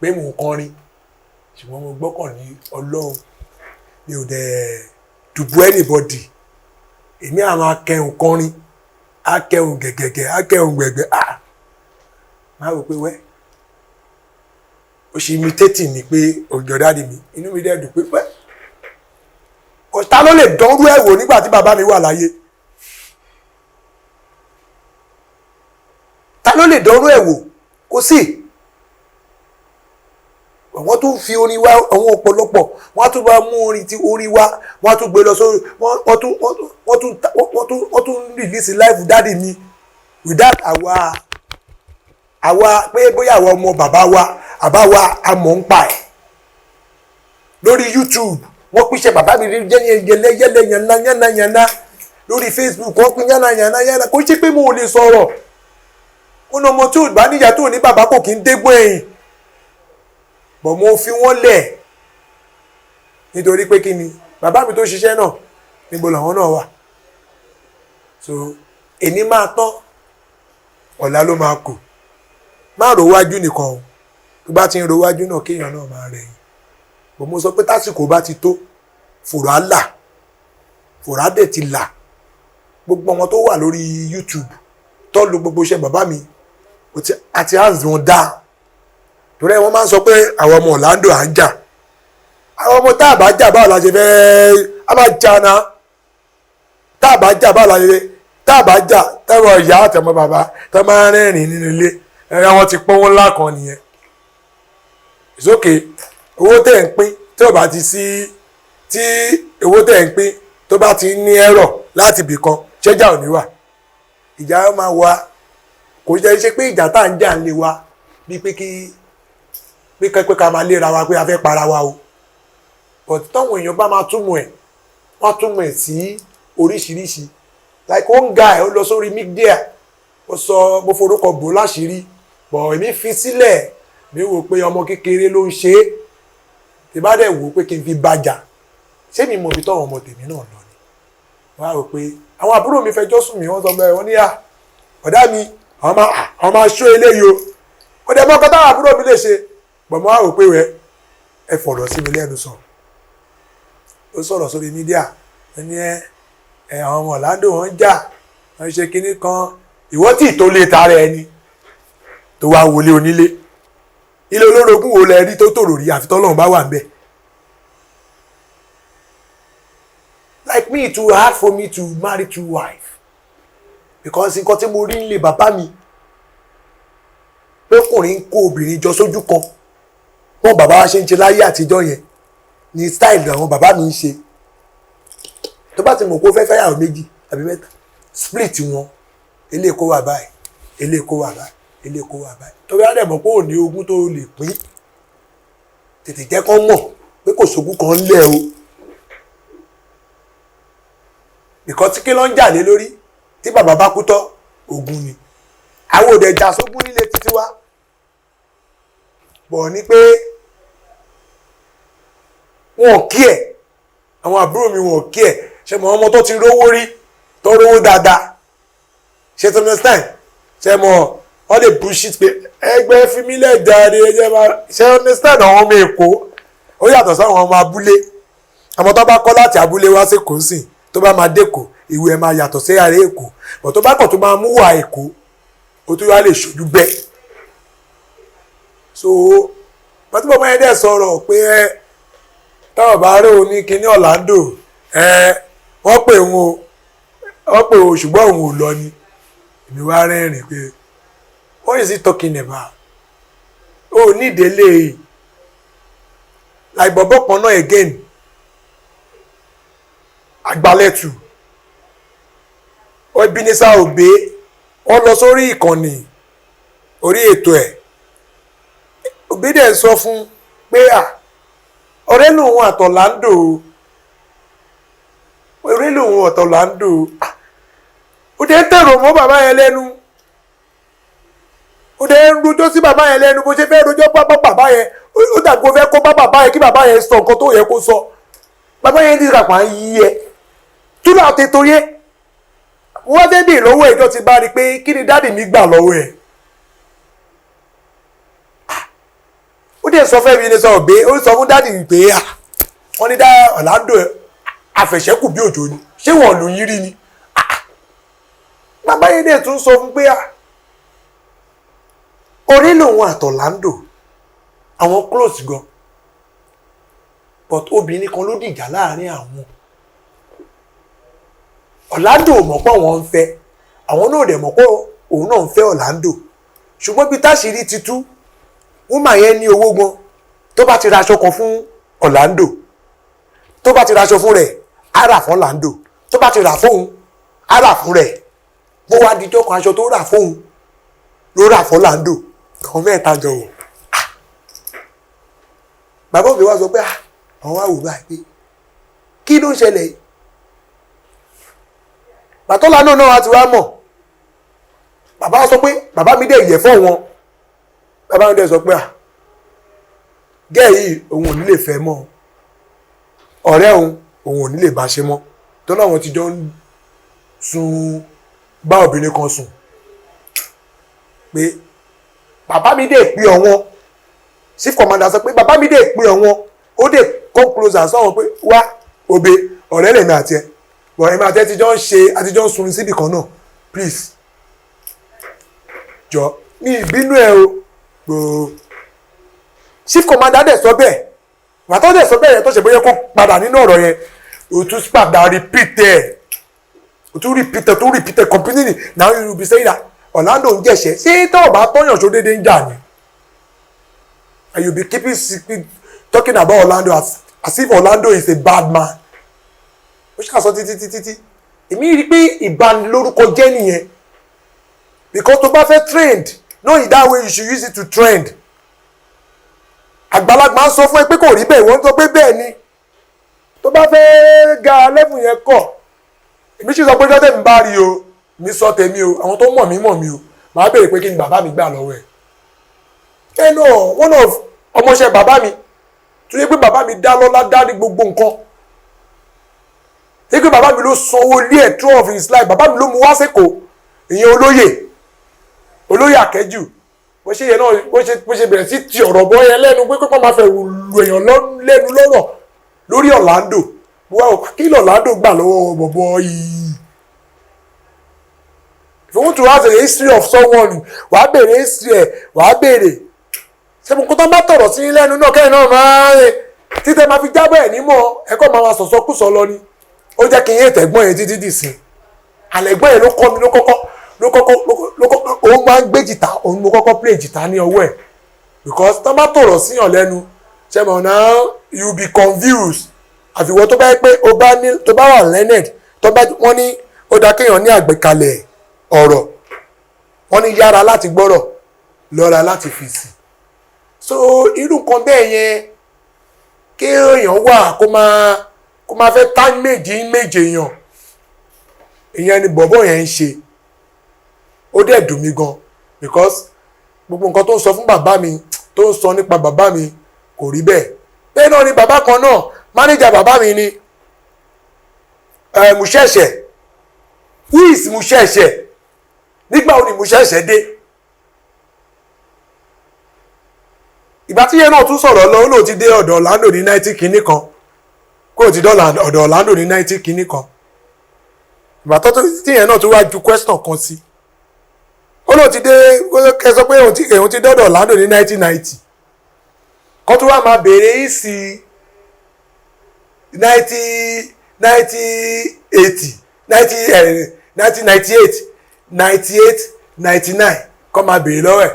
pé mò ń kọrin, ṣùgbọ́n mo gbọ́kàn ní Ọlọ́run. Mi ò dẹ̀ dùbú anybody. Èmi àwọn akẹ́hùn kọrin, akẹ́hùn gẹ̀gẹ̀gẹ̀, akẹ́hùn gbẹ̀gbẹ̀. Ah. Máa wò pé wẹ́ ó ṣe imitate mi pé òjò daddy mi. Inú mi dẹ̀ dùn pé pẹ́ ọ̀tá ló lè dánrú ẹ̀ wò nígbà tí bàbá mi wà láyé. Ta ló lè dánrú ẹ̀ wò? Kò sí. Wọ́n tún fi orin wá àwọn ọ̀pọ̀lọpọ̀, wọ́n á tún bá mú orin tí orin wá, wọ́n á tún gbé lọ sórí, wọ́n tún release live daddy mi without àwa pé bóyá àwọn ọmọ bàbá wa àbá wa amọ̀ ń pa ẹ̀ lórí YouTube. Wọ́n pín bàbá mi rí yẹlẹ yànnà yànnà yànnà lórí Facebook, wọ́n pín yànnà yànnà yànnà. Kò ṣe pé mo ò lè sọ̀rọ̀. Ó ní ọmọ tí ò bá níyà tó ní bàbá kò kí ń dégbò ẹ̀yìn bọ̀. Mo fi wọ́n lẹ̀ nítorí pé kí ni bàbá mi tó ṣiṣẹ́ náà, níbo làwọn náà wà? So èní máa tán, ọ̀la ló máa kù. Má ro wájú nìkan o. Tó bá ti ń ro wájú náà, kéèyàn náà máa rẹ̀yìn bọ̀. Mo sọ pé tásìkò bá ti tó, fòrò á là, fòrò á dẹ̀ ti là. Gbogbo àwọn tó wà lórí YouTube tó lu gbogbo iṣẹ́ bàbá mi àti hands wọn dá, torí ẹ wọ́n máa ń sọ pé àwọn ọmọ Orlando à ń jà. Àwọn ọmọ tá a bá jà, báwo la ṣe fẹ́ a máa jà náà? Tá a bá jà, báwo la ṣe fẹ́? Tá a bá jà, tẹ́wọ̀ ìyá àtẹ̀mọ́ bàbá tó máa ń rẹ́rìn nínú ilé ẹ̀rọ, wọn ti pọ́nwọ́n ńlá kan nìyẹn. It's okay. Owó tẹ̀ ń pín, tí ò bá ti sí, tí owó tẹ̀ ń pín tó bá ti ní ẹ̀rọ láti ibì kan, ṣẹ́jà ò ní wà, ìjà máa wà. Kò jẹ́ ṣe pé ìjà tá à ń jà ń lé wa bíi pé kí pé ká máa léra wa pé a fẹ́ para wa o, but táwọn èèyàn bá máa túmọ̀ ẹ̀, wọ́n túmọ̀ ẹ̀ sí oríṣiríṣi. Like one guy, ó lọ sórí media, ó sọ, mo forúkọ bò láṣìírí, but èmi fi sílẹ̀. Mi wò pé ọmọ kékeré ló ń ṣe é. Tí bá dẹ̀ wò pé kí n fi bàjà, ṣé mi mọ̀ ibi tọ́wọ́n ọmọ tèmi náà lọ ni? Wọ́n á rò pé àwọn àbúrò mi fẹjọ́ sùn mí, wọ́n sọ bẹ́ẹ̀, wọ́n ní à ọ̀dá mi, àwọn máa ṣó eléyìí o. Ó dẹ̀ mọ́ ọkọ táwọn àbúrò mi lè ṣe bọ̀. Mo á rò pé wẹ́ ẹ fọ̀rọ̀ sí mi lẹ́nu sọ. Ó sọ̀rọ̀ sórí media, ẹni ẹ àwọn ọmọ Orlando wọn jà, wọ́n ṣe kinní kan. Ìwọ tí tó lé tara ẹni tó wá wọlé onílé, ilé olórogún wo lẹ rí tó tòrò rí? Àfi tọ́lọ́run bá wà ń bẹ̀. Like me, it too hard for me to marry two wife because nǹkan tí mo rí nílé bàbá mi, pé ọkùnrin ń kó obìnrin jọ sójú kan, wọn bàbá wa ṣe ń ṣe láyé àtijọ́ yẹn ni style àwọn bàbá mi ń ṣe. Tó bá ti mọ̀ kó fẹ́ fẹ́yàwó méjì àbí mẹ́ta, split wọn. Eléyìí kó wà báyìí, eléyìí kó wà báyìí, eléyìí kó wà báyìí. Tó bá dẹ̀ mọ̀ pé ò ní ogún tó lè pín, tètè jẹ́ kán mọ̀ pé kò sógún kan ńlẹ̀ o, because tí kí ló ń jà lé lórí tí bàbá bá kú tọ́, ogún ni. Àwọn òde jà sógún nílé títí wá bọ̀ ni pé wọn ò kí ẹ̀. Àwọn àbúrò mi, wọn ò kí ẹ̀. Ṣe mọ̀ ọmọ tó ti rówó rí, tó rówó dáadáa, ṣe tó understand? Ṣe mọ̀ wọ́n lè bullshit pé ẹgbẹ́ fímílẹ̀ jáde, ẹjẹ́ máa ṣe understand. Àwọn ọmọ Èkó ó yàtọ̀ sáwọn ọmọ abúlé. Ọmọ tó bá kọ́ láti abúlé wá sí Èkó sìn, tó bá máa dÉkòó, ìwé ẹ̀ máa yàtọ̀ sí ààrẹ Èkó bọ̀. Tó bá kọ̀ tó máa mú wà Èkó, ó tún wá lè ṣojú bẹ́ẹ̀. So pàtó bàbá yẹn dẹ̀ sọ̀rọ̀ pé ẹ táwọn bá rí òun ní kinní Orlando, ẹ wọ́n pè òun o, wọ́n pè òun, ṣùgbọ́n òun ò lọ ni. Èmi wá rẹ́rìn pé what is he talking about? O ní ìdílé like bọ̀bọ̀ kan náà again, Àgbálẹ̀tù Ebenezer Obey, wọ́n lọ sórí ìkànnì orí ètò ẹ̀. Obey dẹ̀ sọ fún pé à ọ̀rẹ́ lòun àt'Orlando, ọ̀rẹ́ lòun àt'Orlando. Ó dẹ̀ ń tẹ̀rọ mọ́ bàbá yẹn lẹ́nu, ó dẹ̀ ń rojọ́ sí bàbá yẹn lẹ́nu. Bó ṣe fẹ́ rojọ́ bá bàbá yẹn, ó dàgbò fẹ́ kó bá bàbá yẹn, kí bàbá yẹn sọ nǹkan tó yẹ kó sọ. Bàbá yẹn ní ìràpá ń yí ẹ túnú àtètò yẹn. Wọ́n fẹ́ bèèrè lọ́wọ́ ẹ̀jọ́ ti bá rí i pé kí ni daddy mi gbà lọ́wọ́ ẹ̀. Ó dẹ̀ sọ fẹ́mi ní sọ pé ó sọ fún daddy pé wọ́n ní dá Orlando àfẹ̀ṣẹ́kù bí òjò ni, ṣé wọ́n lù yín rí ni? Bàbá yẹn dẹ̀ tún sọ fún pé Orí lòun àti Orlando, àwọn close gan, but obìnrin kan ló dìjà láàrin àwọn. Orlando ò mọ̀ pé àwọn ń fẹ́, àwọn náà dẹ̀ mọ̀ pé òun náà ń fẹ́ Orlando. Ṣùgbọ́n bí táṣìírí ti tú, woman yẹn ní owó gan. Tó bá ti raṣọ kan fún Orlando, tó bá ti raṣọ fún rẹ̀, á rà fún Orlando. Tó bá ti rà fóun, á rà fún rẹ̀. Bó wá dijọ́ kan, aṣọ tó rà fóun ló rà fún Orlando. Àwọn mẹ́ta jọ wọ̀. Bàbá òbí wa sọ pé àwọn wá wò báyìí pé kí ló ń ṣẹlẹ̀ yìí? Bàtọ́lá náà náà ti wá mọ̀. Bàbá sọ pé bàbá mi dẹ̀ yẹ̀ fọ́ wọn. Bàbá mi dẹ̀ sọ pé gẹ́ẹ̀ yìí, òun ò ní lè fẹ́ mọ́. Ọ̀rẹ́ òun, òun ò ní lè bá ṣe mọ́, tó láwọn ti jọ ń sun, bá obìnrin kan sùn. Pé bàbá mi dẹ̀ pé ọ̀wọ́n, chief commander sọ pé bàbá mi dẹ̀ pé ọ̀wọ́n, ó dẹ̀ come closer sọ̀wọ́n pé, "Wá òbe, ọ̀rẹ́ lèmi àti ẹ̀ bọ̀, èmi àti ẹ̀ ti jọ ń ṣe, àti jọ ń sun síbì kan náà. Please, jọ, ní ìbínú ẹ o." Gbòò, chief commander dẹ̀ sọ bẹ́ẹ̀. Wàtọ́ dẹ̀ sọ bẹ́ẹ̀ yẹn, tó ṣe bóyá kó padà nínú ọ̀rọ̀ yẹn, o tún padà repeat ẹ̀, o tún repeat ẹ̀, o tún repeat ẹ̀ completely. Now you be saying that Orlando ń jẹ̀ṣẹ̀. Ṣé tó o bá tọ́yàn ṣó déédéé ń jà ni? And you be keeping secret, talking about Orlando as if Orlando is a bad man. Ó ṣàṣọ títí títí tí èmi rí i pé ìbanilórúkọ jẹ́ nìyẹn, because tó bá fẹ́ trend, no, in that way you should use it to trend. Àgbàlagbà ń sọ fún ẹ pé kò rí bẹ́ẹ̀, wọ́n sọ pé bẹ́ẹ̀ ni. Tó bá fẹ́ ga level yẹn kọ̀, èmi sì sọ pé jọ́tẹ̀ mi bá rí o, mi sọ tèmi o, àwọn tó mọ̀ mí mọ̀ mí o, màá béèrè pé kí ni bàbá mi gbà lọ́wọ́ ẹ̀. Ẹ náà, one of ọmọọṣẹ́ bàbá mi tó yẹ pé bàbá mi dá lọ́lá, dá ní gbogbo nǹkan, yẹ pé bàbá mi ló sanwó ilé ẹ̀ through of his life, bàbá mi ló mú wá sẹ́kọ̀ọ́, ìyẹn olóyè Àkẹ́jù. Bó ṣe yẹn náà, bó ṣe bẹ̀rẹ̀ sí ti ọ̀rọ̀ bọ́ yẹn lẹ́nu pé pípọ́n máa fẹ́ lu èèyàn lẹ́nu lọ́rọ̀ lórí Orlando. Mo wá wò, kí l'Orlando gbà lọ́wọ́ bọ̀bọ̀ yìí? If you want to ask the history of someone, wàá béèrè history ẹ̀, wàá béèrè ṣé mo kó tó bá tọ̀rọ̀ sí lẹ́nu náà kẹ́yìn náà máa títẹ̀ máa fi jábọ̀ ẹ̀ nímọ̀ ẹ̀kọ́ máa ma sọ̀sọ́ kùsọ̀ lọ ni. Ó jẹ́ kí n yé tẹ̀gbọ́n yẹn títí dì sí. Àlẹ́gbọ́n yẹn ló kọ́ mi, ló kọ́kọ́ ló kọ́kọ́, òun máa ń gbé jìtá, òun mo kọ́kọ́ play jìtá ní ọwọ́ ẹ̀, because tó bá tọ̀rọ̀ síyàn lẹ́nu, ṣe mọ̀ náà, you be confused. Àfiwọ́ tó bá yẹ pé o bá ní, tó bá wà learned, tó bá wọ́n ní ó dáa kéèyàn ní àgbékalẹ̀ ọ̀rọ̀. Wọ́n ní yára láti gbọ́rọ̀, lọ́ra láti fèsì. So irú nǹkan bẹ́ẹ̀ yẹn, kéèyàn wà kó máa fẹ́ tá méjì méjì èèyàn, ìyẹn ni bọ̀bọ̀ yẹn ń ṣe. Ó dẹ̀ dùn mí gan, because gbogbo nǹkan tó ń sọ fún bàbá mi, tó ń sọ nípa bàbá mi, kò rí bẹ́ẹ̀. Bẹ́ẹ̀ náà ni bàbá kan náà, mánéjà bàbá mi ni ẹ, Mùṣẹ̀ṣẹ̀. Who is Mùṣẹ̀ṣẹ̀? Nígbà wo ni Mùṣẹ̀ṣẹ̀ dé? Ìgbà tí yẹn náà tún sọ̀rọ̀ lọ, ó lóun ti dé ọ̀dọ̀ Orlando ní 90 kìíní kan, kó o ti dọ́là ọ̀dọ̀ Orlando ní 90 kìíní kan. Ìgbà tó tí yẹn náà tún wá ju question kan sí, ó lóun ti dé, kẹ sọ pé òun ti dọ́dọ̀ Orlando ní 1990, kó tún wá máa béèrè yìí sí 1980, 1998, 98, 99, kó máa béèrè lọ́wọ́ ẹ̀,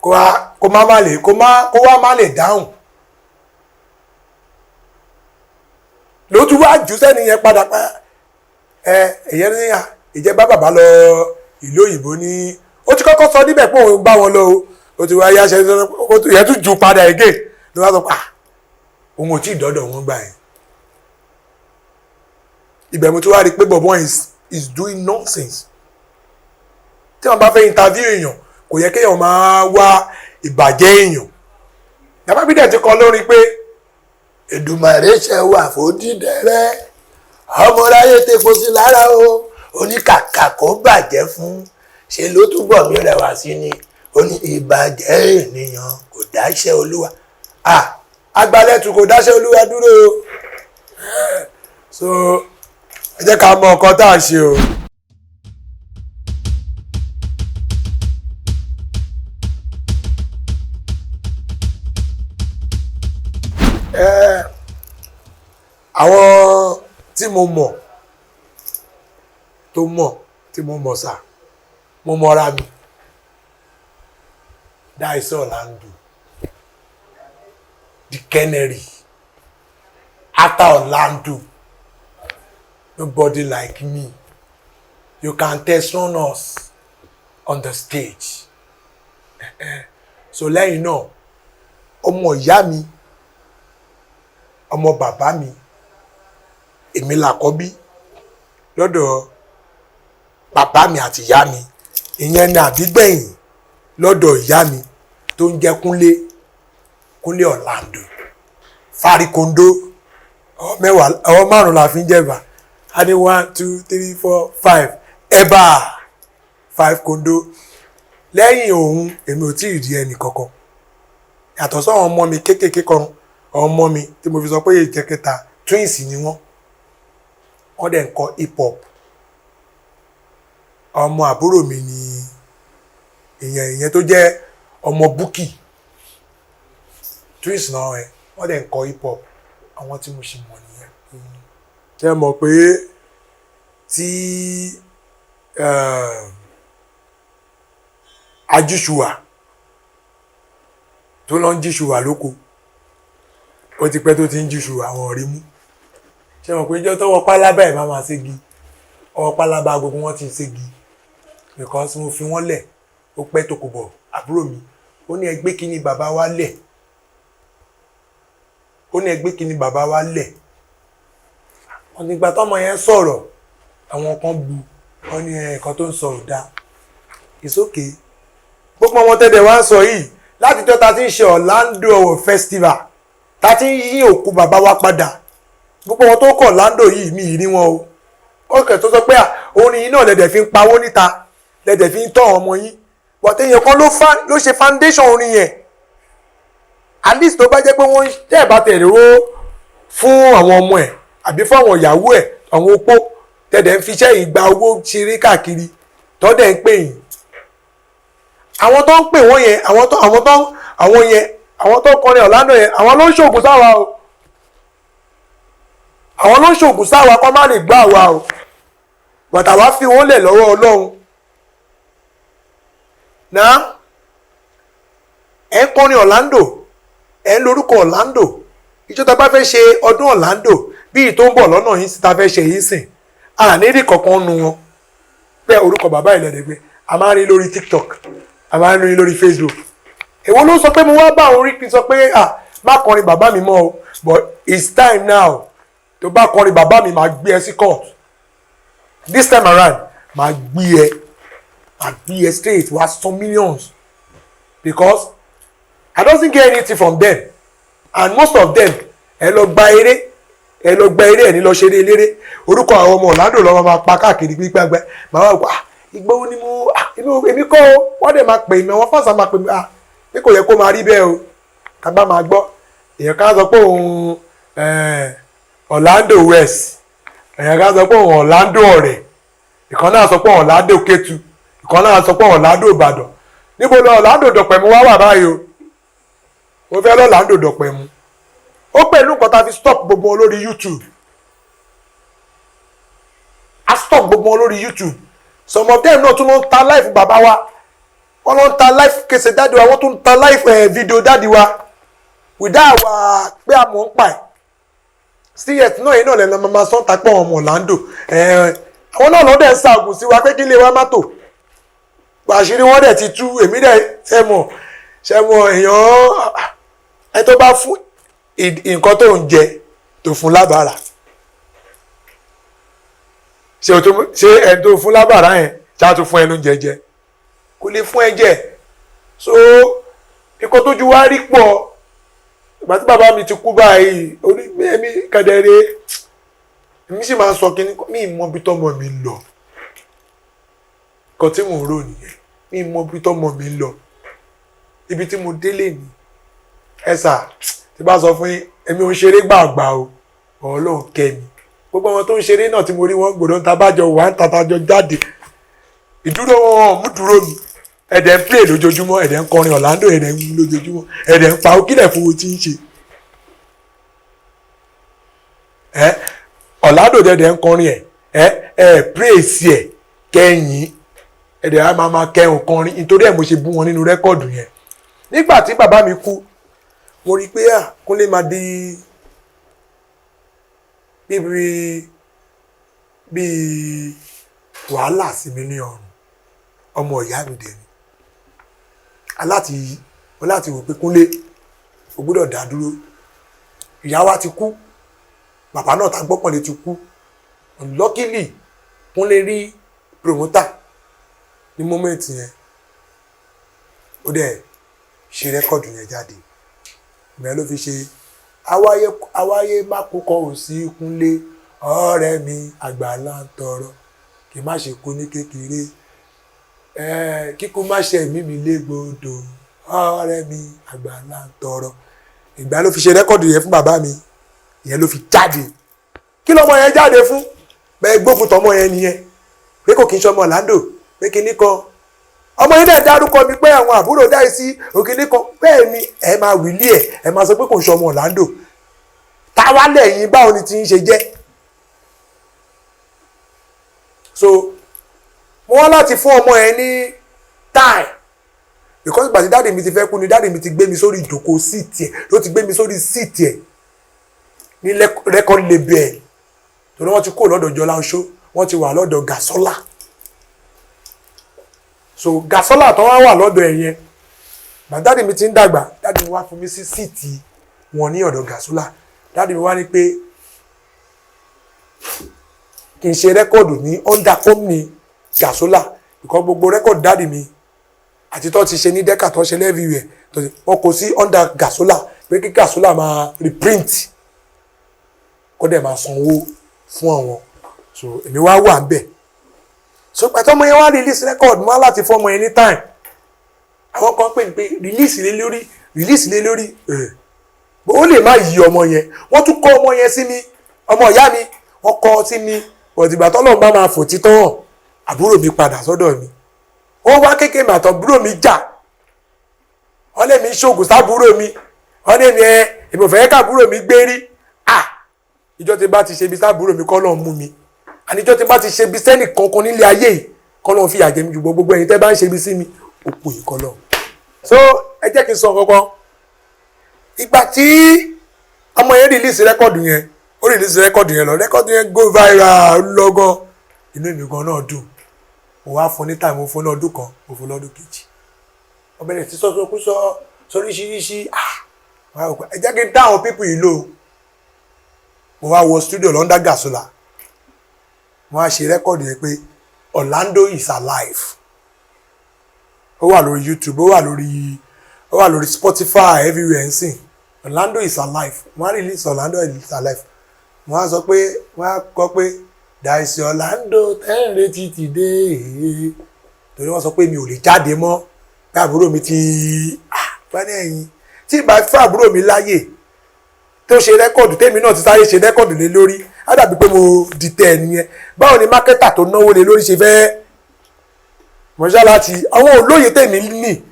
kó wá kó má má lè kó má kó wá má lè dáhùn. Ló tún wá jù sẹ́ni yẹn padà pa ẹ. Ìyẹn ní à ìjẹba bàbá lọ ìlú òyìnbó ní, ó ti kọ́kọ́ sọ níbẹ̀ pé òun bá wọn lọ o. Ó ti wá yáṣẹ, ìyẹn tún jù padà again, ló wá sọ pé ah, òun ò tí ì dọ́dọ̀ wọn gbà yẹn. Ibẹ̀ mo ti wá rí i pé bọ̀bọ̀ is doing nonsense. Tí wọ́n bá fẹ́ interview èèyàn, kò yẹ kéèyàn máa wá ìbàjẹ́ èèyàn. Bàbá mi dẹ̀ ti kọ lórí pé Èdùmàrè ṣe wà fòdìdẹrẹ́, ọmọláyé tepo sí lára o, oníkàkà kó bàjẹ́ fún ṣe ló túbọ̀ mi rẹwà sí ni. Ó ní ìbàjẹ́ ènìyàn kò dáṣẹ́ Olúwa. Ah, agbálẹ̀tù kò dáṣẹ́ Olúwa dúró o. So ẹ jẹ́ ká mọ nǹkan tá à ń ṣe o. Àwọn tí mo mọ̀ tó mọ̀ tí mo mọ̀ sà, mo mọra mi. Dáìsí Orlando, the Canary. After Orlando, nobody like me. You can test on us on the stage. So lẹ́yìn náà, ọmọ ìyá mi, ọmọ bàbá mi, èmi làkọ́bí lọ́dọ̀ bàbá mi àti ìyá mi. Ìyẹn ni àbígbẹ̀yìn lọ́dọ̀ ìyá mi tó ń jẹ́ Kúnlé, Kúnlé Orlando Farikondo. Ọwọ́ mẹ́wàá, ọwọ́ márùn-ún la fi ń jẹ̀bà. A ní one, two, three, four, five, ẹ̀bà, five kondo. Lẹ́yìn òun, èmi ò tí ì rí ẹnì kankan yàtọ̀ sọ́wọ́n ọmọ mi kéékèèké kan. Ọmọ mi tí mo fi sọ pé ìjẹkẹta, twins ni wọ́n, wọ́n dẹ̀ ń kọ hip hop. Ọmọ àbúrò mi ni ìyẹn, ìyẹn tó jẹ́ ọmọ Búkì. Twins náà ẹ, wọ́n dẹ̀ ń kọ hip hop. Àwọn tí mo ṣì mọ̀ nìyẹn. Ṣé mọ̀ pé tí ajíṣùwà tó lọ ń jíṣùwà lóko, ó ti pẹ́ tó ti ń jíṣùwà, àwọn ò rí mú. Ṣé mọ̀ pé ìjọ tọwọ́ pálábá ẹ̀ máa ségi, ọwọ́ pálábá gbogbo wọn ti ségi, because mo fi wọ́n lẹ̀ ó pẹ́ tó kò bọ̀. Àbúrò mi, ó ní ẹgbẹ́ kínní bàbá wa lẹ̀, ó ní ẹgbẹ́ kínní bàbá wa lẹ̀. Nígbà tọ́mọ yẹn sọ̀rọ̀, àwọn kan bu, wọ́n ní ẹ̀ẹ̀kan tó ń sọ ò dáa. It's okay. Gbogbo ọmọ tẹ́lẹ̀ wá ń sọ yìí, látijọ́ ta ti ń ṣe Orlando Ọ̀wọ̀ Festival, ta ti ń yí òkú bàbá wa padà, gbogbo wọn tó kọ̀ Orlando yìí, mi ì rí wọn o. Ọkẹ́ tó sọ pé orin yìí náà lẹ́dẹ̀ fi ń pawó níta, lẹ́dẹ̀ fi ń tọ́ ọmọ yín, but èèyàn kan ló ṣe foundation orin yẹn. At least, tó bá jẹ́ pé wọ́n tẹ́ ẹ̀ bá tẹ̀lé owó fún àwọn ọmọ ẹ̀ àbí fún àwọn ìyàwó ẹ̀, àwọn opó tẹ̀dẹ̀ ń fiṣẹ́ yìí gba owó ṣeré káàkiri, tọ́dẹ̀ ń pè yín, àwọn tó ń pè wọ́n yẹn, àwọn tó àwọn yẹn, àwọn tó kọrin Orlando yẹn, àwọn ló ń ṣoògùn sáwa o. Àwọn ló ń ṣoògùn sáwa kọ́ má lè gbọ́ àwa o. Bàtà wá fi wọ́n lẹ̀ lọ́wọ́ Ọlọ́run náà. Ẹ̀ ń kọrin Orlando, ẹ̀ ń lórúkọ Orlando. Ìjọ tá a bá fẹ́ ṣe ọdún Orlando bí ìyí tó ń bọ̀ lọ́nà yìí sí ta fẹ́ ṣe yìí sìn, àní rí kankan nu wọn bẹ́ẹ̀. Orúkọ bàbá ìlẹ̀dẹ̀gbẹ́, a máa ń rí lórí TikTok, a máa ń rí lórí Facebook. Èwo ló sọ pé mo wá bá òun rí kí n sọ pé, "Ah, má kọrin bàbá mi mọ́ o, but it's time now. Tó bá kọrin bàbá mi, máa gbé ẹ sí court. This time around, máa gbé ẹ, máa gbé ẹ straight, wá some millions," because I don't get anything from them. And most of them, ẹ lọ gba eré, ẹ lọ gba eré, ẹ ní lọ ṣeré eléré. Orúkọ àwọn ọmọ Orlando lọ́wọ́ máa pa káàkiri pípẹ́. Màá wá, ah, ìgbà wo ni mo, ah, èmi kọ́ o. Wọ́n dẹ̀ máa pè mí, àwọn fans máa pè mí. Ah, pé kò yẹ kó máa rí bẹ́ẹ̀ o. Ká bá máa gbọ́, èèyàn ká sọ pé òun Orlando West, èèyàn ká sọ pé òun Orlando Ọ̀rẹ́, ìkan náà sọ pé òun Orlando Kétu, ìkan náà sọ pé òun Orlando Ìbàdàn. Níbo lọ Orlando Dọ̀pẹ̀mú wá wà báyìí o? Mo fẹ́ lọ Orlando Dọ̀pẹ̀mú. Ó pẹ̀lú nǹkan tá a fi stop gbogbo wọn lórí YouTube. A stop gbogbo wọn lórí YouTube. Some of them náà tún lọ ń ta live bàbá wa, wọ́n lọ ń ta live kẹsẹ̀ daddy wa, wọ́n tún ń ta live video daddy wa without wa pé a mọ̀ ń pa ẹ̀. Still náà, yìí náà lẹ́nu máa sọ́n ta pọ̀ ọmọ Orlando. Àwọn náà lọ́dẹ̀ ń ṣàgùn sí wa pé kí ilé wa má tò. Àṣírí wọn dẹ̀ ti tú. Èmi dẹ̀ ṣe mọ̀, ṣe mọ̀, èèyàn ẹ tó bá fún nǹkan tó ń jẹ tó fún lábàárà, ṣé o tó ṣé ẹni tó fún lábàárà yẹn ṣáà tó fún ẹ lóúnjẹ jẹ, kò lè fún ẹ jẹ. So nǹkan tójú wa rí pọ̀. Ìgbà tí bàbá mi ti kú báyìí, orí èmi kẹdẹrẹ, èmi sì máa ń sọ kínní, mi ì mọ ibi tọ́mọ mi lọ. Nǹkan tí mò ń rò nìyẹn. Mi ì mọ ibi tọ́mọ mi lọ. Ibi tí mo délé ni ẹ sà tí bá sọ fún yín, èmi ò ń ṣeré gbàgbà o. Ọlọ́run kẹ́ mi. Gbogbo àwọn tó ń ṣeré náà tí mo rí wọn gbọ́dọ̀ ń tabájọ wà ń tatajọ jáde, ìdúró wọn mú dúró mi. Ẹ̀dẹ̀ ń play lójoojúmọ́, ẹ̀dẹ̀ ń kọrin Orlando, ẹ̀dẹ̀ ń lójoojúmọ́, ẹ̀dẹ̀ ń pa ó kílẹ̀ fún wo tí ń ṣe. Ẹ Orlando dẹ̀dẹ̀ ń kọrin ẹ̀, ẹ praise ẹ̀ kẹ́yìn ẹ̀dẹ̀ á máa kẹ́hùn kọrin. Nítorí ẹ̀ mo ṣe bú wọn nínú record yẹn. Nígbà tí bàbá mi kú, mo rí i pé à Kúnlé máa di bíbi bíi wàhálà sí mi ní ọrùn. Ọmọ ìyá mi dẹ̀ ni aláti mo láti wò pé Kúnlé, o gbọ́dọ̀ dá dúró. Ìyá wa ti kú, bàbá náà tá gbọ́kànlé ti kú. Luckily, Kúnlé rí promoter ní moment yẹn, ó dẹ̀ ṣe record yẹn jáde. Ìgbà ló fi ṣe awáyé awáyé má kú kọ ò sí. Kúnlé ọ̀rẹ́ mi, àgbàlá ń tọrọ kí má ṣe kú ní kékeré, kíkú má ṣe ẹ̀mí mi légbodò. Ọ̀rẹ́ mi, àgbàlá ń tọrọ. Ìgbà ló fi ṣe record yẹn fún bàbá mi, ìyẹn ló fi jáde. Kí lọmọ yẹn jáde fún? Bẹ́ẹ̀ gbógun tọmọ yẹn nìyẹn, pé kò kí n ṣọmọ Orlando, pé kinní kan. Ọmọ yẹn náà dárúkọ mi pé àwọn àbúrò dáì sí òkìní kan. Bẹ́ẹ̀ ni ẹ máa wílé ẹ, ẹ máa sọ pé kò ń ṣọmọ Orlando. Táwa lẹ́yìn, báwo ni ti ń ṣe jẹ́? So mo wá láti fún ọmọ yẹn ní time, because ìgbà tí daddy mi ti fẹ́ kú ni daddy mi ti gbé mi sórí ìjókòó seat ẹ̀, ló ti gbé mi sórí seat ẹ̀ ní record label, torí wọ́n ti kó lọ́dọ̀ Jọlá Oṣó, wọ́n ti wà lọ́dọ̀ Gàsọ́là. So Gàsọ́là tó wá wà lọ́dọ̀ ẹ̀ yẹn, bàbá daddy mi ti ń dàgbà, daddy mi wá fún mi sí seat wọn ní ọ̀dọ̀ Gàsọ́là. Daddy mi wá ní pé kí n ṣe record ní under company Gàsọ́là, because gbogbo record daddy mi àti tó ti ṣe ní Decca, tó ṣe lẹ́ẹ̀fìwẹ̀, wọn kò sí under Gàsọ́là, pé kí Gàsọ́là máa reprint, kó dẹ̀ máa sanwó fún àwọn. So èmi wá wà ń bẹ̀. So pàtó ọmọ yẹn wá release record, mọ́ láti fún ọmọ yẹn ní time. Àwọn kan pè ní pé release lé lórí, release lé lórí ẹ̀, ó lè má yí ọmọ yẹn. Wọ́n tún kọ́ ọmọ yẹn sí mi, ọmọ ìyá mi, wọ́n kọ́ sí mi. Bọ̀dìgbà tọ́lọ́run bá máa fò títọ́ hàn, àbúrò mi padà sọ́dọ̀ mi. Ó wá kékeré màtọ̀, àbúrò mi jà, wọ́n lé mi ṣoògùn sábúrò mi. Wọ́n lé mi ẹ, èmi ò fẹ́ kábúrò mi gbé rí. À ìjọ tí bá ti ṣe ibi sábúrò mi, kọ́ lọ́n mú mi. Àníjọ́ tí bá ti ṣe ibi sẹ́nì kankan nílé ayé yìí, kọ́ lọ́n fìyà jẹ mí ju gbogbo ẹ̀yin tẹ́ bá ń ṣe ibi sí mi, òpó yìí kọ́ lọ́n. So ẹ jẹ́ kí n sọ kankan. Ìgbà tí ọmọ yẹn release record yẹn, ó release record yẹn lọ, record yẹn go viral lọ́gán. Inú mi gan náà dùn. Mo wá fún ní time, mo fún ní ọdún kan, mo fún lọ́dún kejì. Wọ́n bẹ̀rẹ̀ sí sọ́sọ́ kú sọ sóríṣiríṣi. Ah, ẹ jẹ́ kí n dá àwọn people yìí lò. Mo wá wọ studio London Gasola, mo wá ṣe record yẹn pé "Orlando is alive". Ó wà lórí YouTube, ó wà lórí Spotify, everywhere ń sìn. "Orlando is alive". Mo wá release "Orlando is alive". Mo wá sọ pé, mo wá kọ pé "Daisy Orlando tẹ́ ń retí ti dé", torí wọ́n sọ pé mi ò lè jáde mọ́, pé àbúrò mi ti wọ́n ní ẹ̀yìn tí ìbá fún àbúrò mi láàyè tó ṣe record, tèmi náà ti sáré ṣe record lé lórí, á dàbí pé mo dìtẹ̀ ẹ̀ nìyẹn. Báwo ni marketer tó náwó lé lórí ṣe fẹ́ mọ̀ṣá láti àwọn olóye tèmi nì?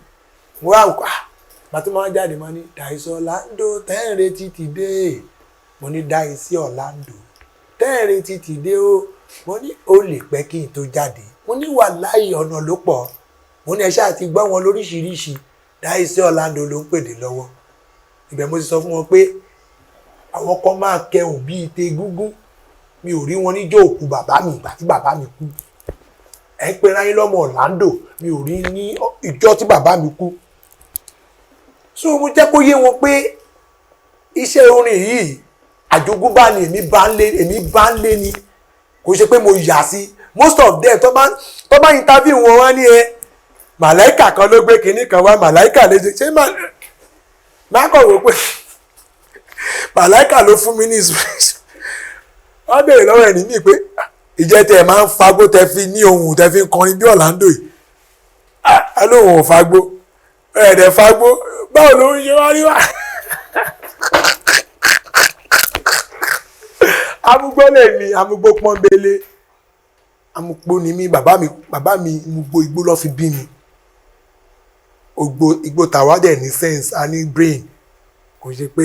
Mo wá ah, bàtí mo wá jáde, mo ní "Daisy Orlando tẹ́ ń retí ti dé". Mo ní "Daisy Orlando tẹ́ ń retí ti dé o". Mo ní ó lè pẹ́ kí n tó jáde. Mo ní wàláhì, ọ̀nà ló pọ̀. Mo ní ẹ ṣáà ti gbọ́ wọn lóríṣiríṣi. Daisy Orlando ló ń pèdè lọ́wọ́. Ibẹ̀ mo ti sọ fún wọn pé àwọn kan máa kẹhùn bíi tegúngún, mi ò rí wọn níjọ́ òkú bàbá mi. Ìgbà tí bàbá mi kú, ẹ ń pera yín lọ́mọ Orlando, mi ò rí ní ìjọ́ tí bàbá mi kú. So mo jẹ́ kó yé wọn pé iṣẹ́ orin yìí, àjogúnbá ni. Èmi bá ń lé ni, kò ṣe pé mo yà sí. Most of them, tó bá interview wọn, wá ní ẹ màláìkà kan ló gbé kinní kan wá, màláìkà lè ṣe ṣé má kọ̀ wò pé màláìkà ló fún mi ní inspiration. Wọ́n béèrè lọ́wọ́ ẹni míì pé ìjẹ́ tẹ ẹ̀ máa ń fagbó tẹ fi ní ohun tẹ fi ń kọrin bí Orlando yìí? Á lóun ò fagbó. Ẹ̀ẹ́dẹ̀ fagbó, báwo ló ń ṣe wá rí wá? Amúgbó lè mi, amúgbó pọ́nbélé, amúgbó ni mí. Bàbá mi mugbó, igbó lọ́ fi bí mi. Ògbó igbó tàwa dẹ̀ ní sense, a ní brain. Kò ṣe pé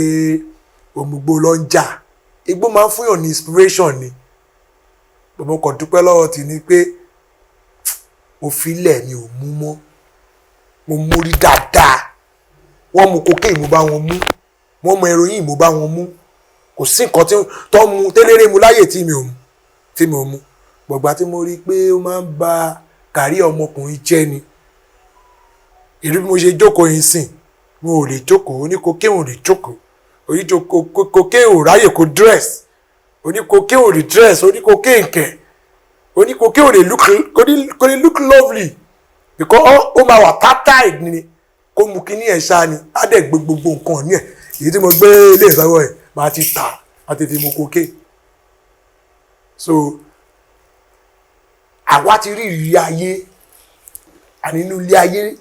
òmùgbó ló ń jà. Igbó máa ń fúnyàn ní inspiration ni. Mo kàn dúpẹ́ lọ́wọ́ tì ní pé mo filẹ̀, mi ò mú mọ́. Mo múrí dáadáa. Wọ́n mu cocaine, mo bá wọn mú. Wọ́n mu heroin, mo bá wọn mú. Kò sí nǹkan tí tó mu téléré mu láyè tí mi ò mu, tí mi ò mu. Gbọ̀gbà tí mo rí i pé ó máa ń ba kárí ọmọkùnrin jẹ́ ni. Ìlú bí mo ṣe jókòó yìí sìn, mo ò lè jókòó. Oní cocaine ò lè jókòó, oní cocaine ò ráyè kó dress, oní cocaine ò lè dress, oní cocaine kẹ̀, oní cocaine ò lè look, kò lè look lovely, because ó máa wà tattered ni. Kó mu kíní ẹ̀ ṣáá ni, á dẹ̀ gbé gbogbo nǹkan ní ẹ̀. Èyí tí mo gbé ilé ìsanwó ẹ̀ máa ti tà, máa ti fi mu cocaine. So àwa ti rí ìrírí ayé, àní inú ilé ayé,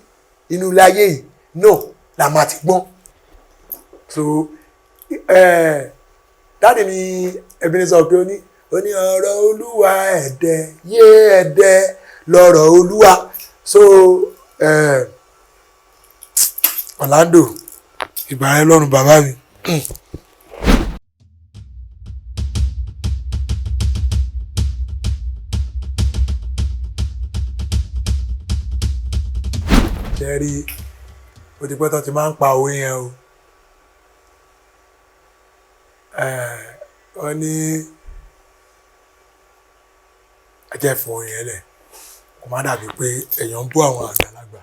inú ilé ayé yìí náà la máa ti gbọ́n. So daddy mi Ebenezer Obey, ó ní ọ̀rọ̀ Olúwa ẹ̀dẹ̀ yé ẹ̀dẹ̀ lọ́rọ̀ Olúwa. So Orlando, ìbàrẹ̀ lọ́rùn bàbá mi. Ṣe rí, ó ti pẹ́ tán ti máa ń pa òwe yẹn o. Wọ́n ní ẹ jẹ́ fún òwe yẹn lẹ̀, kó má dàbí pé èèyàn ń bú àwọn àgbàlagbà.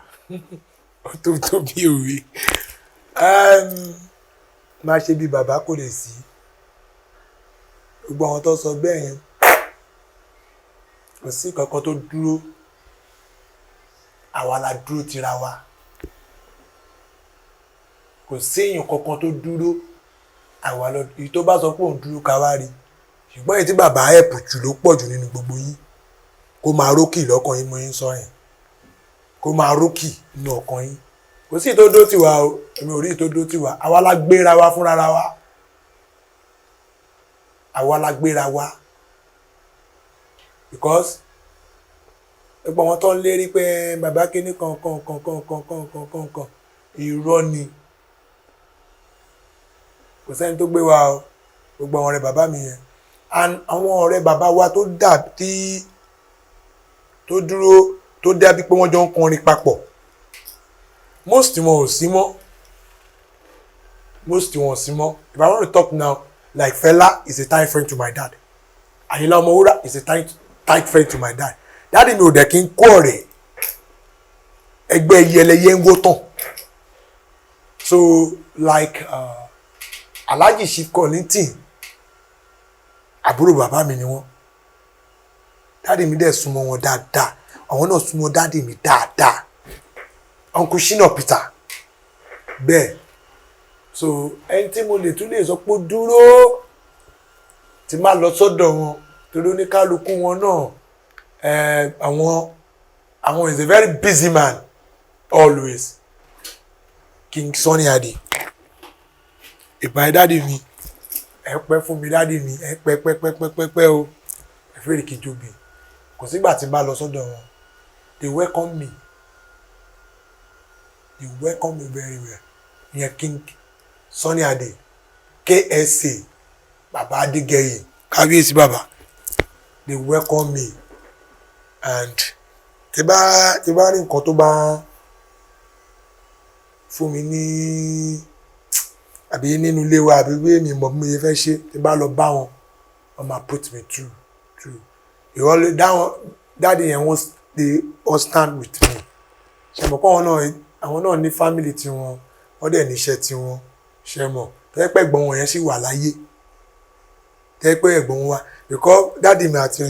Ó tó tó bí òwe. Má ṣe bí bàbá kò lè sí. Gbogbo àwọn tó sọ bẹ́ẹ̀ yẹn, kò sí kankan tó dúró. Àwa la dúró tira wa. Kò sí èèyàn kankan tó dúró. Àwa lọ. Èyí tó bá sọ pé òun dúró, ká wá rí. Ṣùgbọ́n èyí tí bàbá help jù ló pọ̀ jù nínú gbogbo yín. Kó máa rókì lọ́kàn yín, mo yín sọ yẹn, kó máa rókì nínú ọkàn yín. Kò sí ìtò dó tiwa o. Èmi ò rí ìtò dó tiwa. Àwa la gbéra wa fúnra wa. Àwa la gbéra wa, because gbogbo àwọn tó ń lérí pé bàbá kíní kan kan kan kan kan kan kan kan kan, irọ́ ni. Kò sẹ́ni tó gbé wa o. Gbogbo àwọn ọ̀rẹ́ bàbá mi yẹn and àwọn ọ̀rẹ́ bàbá wa tó dà tí tó dúró, tó dàbí pé wọ́n jọ ń kọrin papọ̀, most wọn ò sí mọ́. Most wọn ò sí mọ́. If I want to talk now, like Fela is a tight friend to my dad. Ayinla Ọmọwúrà is a tight tight friend to my dad. Daddy mi ò dẹ̀ kí n kó ọ̀rẹ́. Ẹgbẹ́ yẹlẹyẹ ń wó tán. So like Alhaji Chief Kollington, àbúrò bàbá mi ni wọ́n. Daddy mi dẹ̀ súnmọ́ wọn dáadáa, àwọn náà súnmọ́ daddy mi dáadáa. Uncle Shina Peter bẹ́ẹ̀. So ẹni tí mo lè tún lè sọ pé ó dúró tí má lọ sọ́dọ̀ wọn, torí oníkálukú wọn náà, àwọn is a very busy man always. King Sunny Adé, ìpàdé daddy mi, ẹ pẹ́ fún mi. Daddy mi, ẹ pẹ́ pẹ́ pẹ́ pẹ́ pẹ́ pẹ́ o. Ẹ fẹ́rẹ̀ kí n jóbi. Kò sígbà tí n bá lọ sọ́dọ̀ wọn, they welcome me, they welcome me very well. Ìyẹn King Sunny Adé, KSA, bàbá Adégẹyè, kábíyèsí bàbá. They welcome me and tí bá rí nǹkan tó bá fún mi ní àbí nínú ilé wa, àbí bí èmi mọ̀ bí mo ṣe fẹ́ ṣe, tí bá lọ bá wọn, wọ́n máa put me through. Ìwọ lè dá wọn. Daddy yẹn, wọ́n, they all stand with me. Ṣe mọ̀ pé àwọn náà ní family tiwọn, wọ́n dẹ̀ níṣẹ́ tiwọn. Ṣe mọ̀ tẹ́lẹ̀ pé ẹ̀gbọ́n wọn yẹn sì wà láyé, tẹ́lẹ̀ pé ẹ̀gbọ́n wọn wà, because daddy mi àti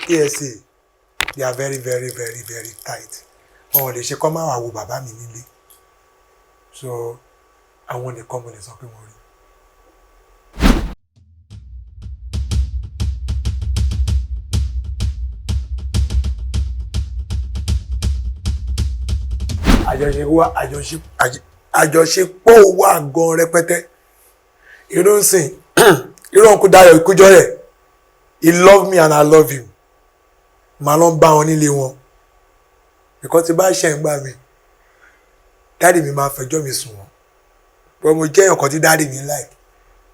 KSA, they are very very very very tight. Wọn ò lè ṣe kọ́ máa wà wo bàbá mi nílé. So àwọn nìkan mo lè sọ pé mo rí. Àjọṣe wa, àjọṣepọ̀ wà gan rẹpẹtẹ. Irú ń sìn, irú Uncle Dayọ̀ Ìkújọ́rẹ̀, he love me and I love him. Màá lọ ń bá wọn nílé wọn, because tí bá ṣe ń gbà mí, daddy mi máa fẹjọ́ mi sùn wọ́n. But mo jẹ́ èèyàn kan tí daddy mi like.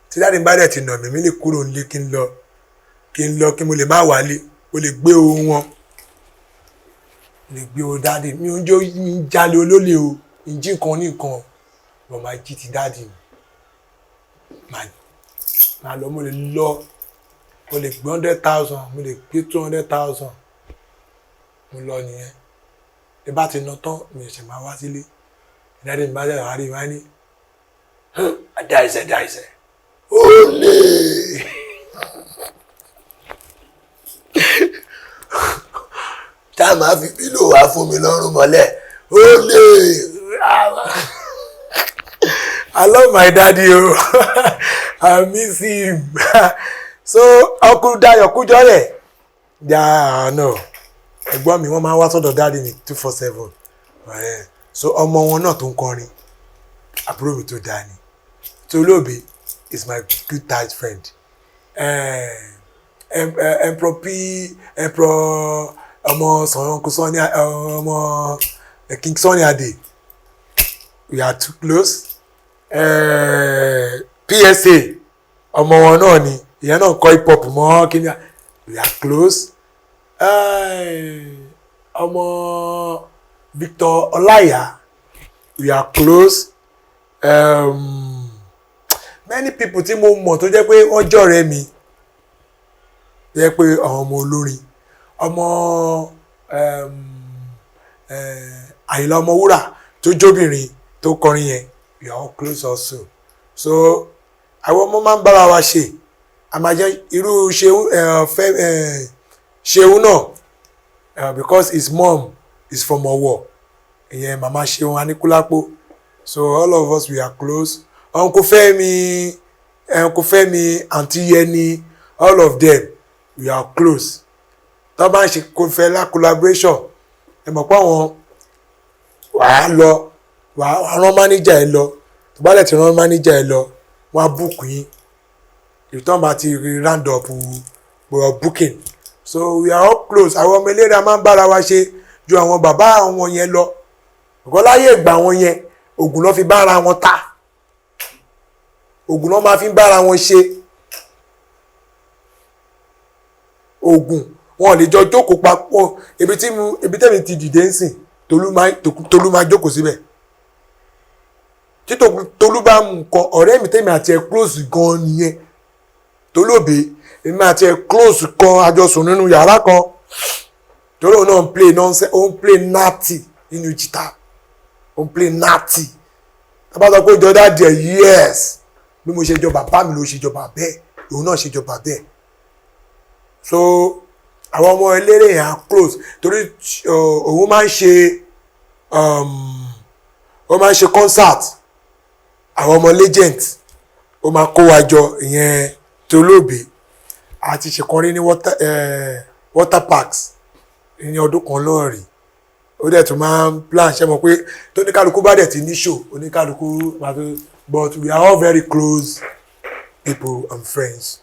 Tí Tí daddy bá dẹ̀ ti nà mí, mi lè kúrò nílé kí n lọ, kí n lọ, kí mo lè má wálé, mo lè gbé ohun wọn, mo lè gbé ohun daddy mi. Ò ń jó, mi ń jalè olólè o, ń jí nǹkan ní nǹkan, mo máa jí ti daddy mi. Màá lọ, mo lè lọ, mo lè gbé 100,000, mo lè gbé 200,000, mo lọ nìyẹn. Bí bá ti ná tán, mi ò ṣe máa wá sílé. Daddy mi bá dẹ̀ wá rí, wá ní dáìsẹ̀ dáìsẹ̀ Ó lè. Tá a máa fi pílò wá fún mi lọ́rùn mọ́lẹ̀. Ó lè. I love my daddy o. I miss him. So Uncle Dayo Kujore, yeah, no, ẹ̀gbọ́n mi, wọ́n máa ń wá sọ́dọ̀ daddy mi 247. So ọmọ wọn náà tó ń kọrin, àbúrò mi tó dáa ni. Tolóbe is my good tight friend. Emperor P, Emperor ọmọ Uncle Sunny, ọmọ King Sunny Ade, we are too close. PSA ọmọ wọn náà ni, ìyẹn náà kọ hip hop mọ́ kíni, we are close. Ọmọ Victor Ọláìyá, we are close. Many people tí mo mọ̀ tó jẹ́ pé wọ́n jọ̀rẹ́ mi, tó jẹ́ pé àwọn ọmọ olórin, ọmọ Àyìnlá Ọmọwúrà tó jóbìnrin tó kọrin yẹn, we are all close also. So àwọn ọmọ máa ń bára wa ṣe, a máa jẹ́ irú Ṣeun, fẹ́ Ṣeun náà, because his mom is from Ọ̀wọ̀, ìyẹn màmá Ṣeun Aníkúlápó. So all of us, we are close. Uncle Fẹ́mi, Uncle Fẹ́mi, Aunty Yẹni, all of them, we are close. Tó bá ń ṣe Fẹlá collaboration, ẹ mọ̀ pé àwọn wàá lọ, wàá rán manager ẹ lọ. Tó bá lẹ̀ ti rán manager ẹ lọ, wọ́n á book yín. Ìtàn bá ti round up for booking. So we are all close. Àwọn ọmọ eléré, a máa ń bára wa ṣe ju àwọn bàbá àwọn yẹn lọ. Ọ̀gọ́ láyé ìgbà wọn yẹn, ògùn ló fi bára wọn ta, ògùn ló máa fi bára wọn ṣe. Ògùn wọn ò lè jọ jókòó papọ̀. Ibi tí mo, ibi tẹ́mi ti dìde ń sìn, Tolú máa jókòó síbẹ̀. Tí Tolú bá mú nǹkan, ọ̀rẹ́ mi tẹ́mi àti ẹ̀ close gan nìyẹn. Tolú Òbí, èmi àti ẹ̀ close kan, àjọsùn nínú yàrá kan. Torí òun náà ń play nonsense, ó ń play natty nínú jìtá, ó ń play natty. Tá bá sọ pé ó jọ daddy ẹ̀, yes, bí mo ṣe jọ bàbá mi ló ṣe jọ bàbá ẹ̀, òun náà ṣe jọ bàbá ẹ̀. So àwọn ọmọ eléré yẹn á close torí òun máa ń ṣe ó máa ń ṣe concert àwọn ọmọ legend, ó máa kó wa jọ. Ìyẹn Tolóòbí àti ṣèkọrin ní water parks ní ọdún kan lọ́ọ̀rì. Ó dẹ̀ tún máa ń plan, ṣe mọ̀ pé tóníkàlùkù bá dẹ̀ ti ní show, oníkàlùkù máa tó. But we are all very close people and friends.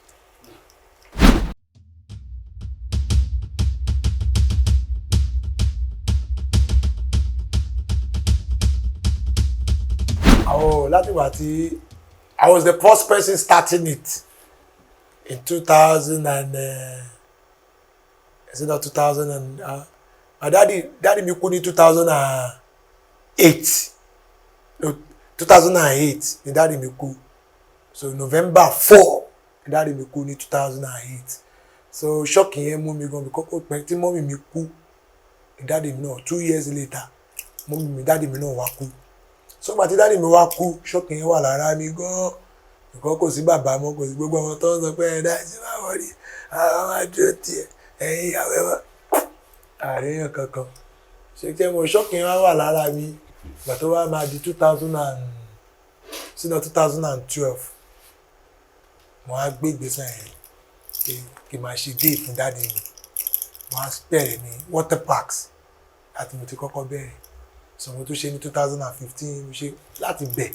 Oh, láti ìgbà tí I was the first person starting it in 2000 and is it not 2000 and my daddy mi kú ní 2008. No, 2008 ni daddy mi kú. So November 4 ni daddy mi kú ní 2008. So shock yẹn mú mi gan, because ó pẹ́ tí mummy mi kú ni daddy mi náà, 2 years later, mummy mi, daddy mi náà wá kú. So ìgbà tí daddy mi wá kú, shock yẹn wà lára mi gan, because kò sí bàbá mọ́, kò sí gbogbo àwọn tó ń sọ pé ẹ̀dá ẹ̀sìn máa wọlé, àwọn máa dúró tiẹ̀, ẹ̀yin ìyàwó ẹ̀ wá àríyàn kankan ṣe kí mo. Shock yẹn wá wà lára mi. Ìgbà tó wá máa di two thousand and sínú 2012, mo á gbé ìgbésẹ̀ yẹn kí n máa ṣe day fún daddy mi. Mo á bẹ̀rẹ̀ ní water parks láti mo ti kọ́kọ́ bẹ̀rẹ̀. So mo tún ṣe ní 2015, mo ṣe láti bẹ̀,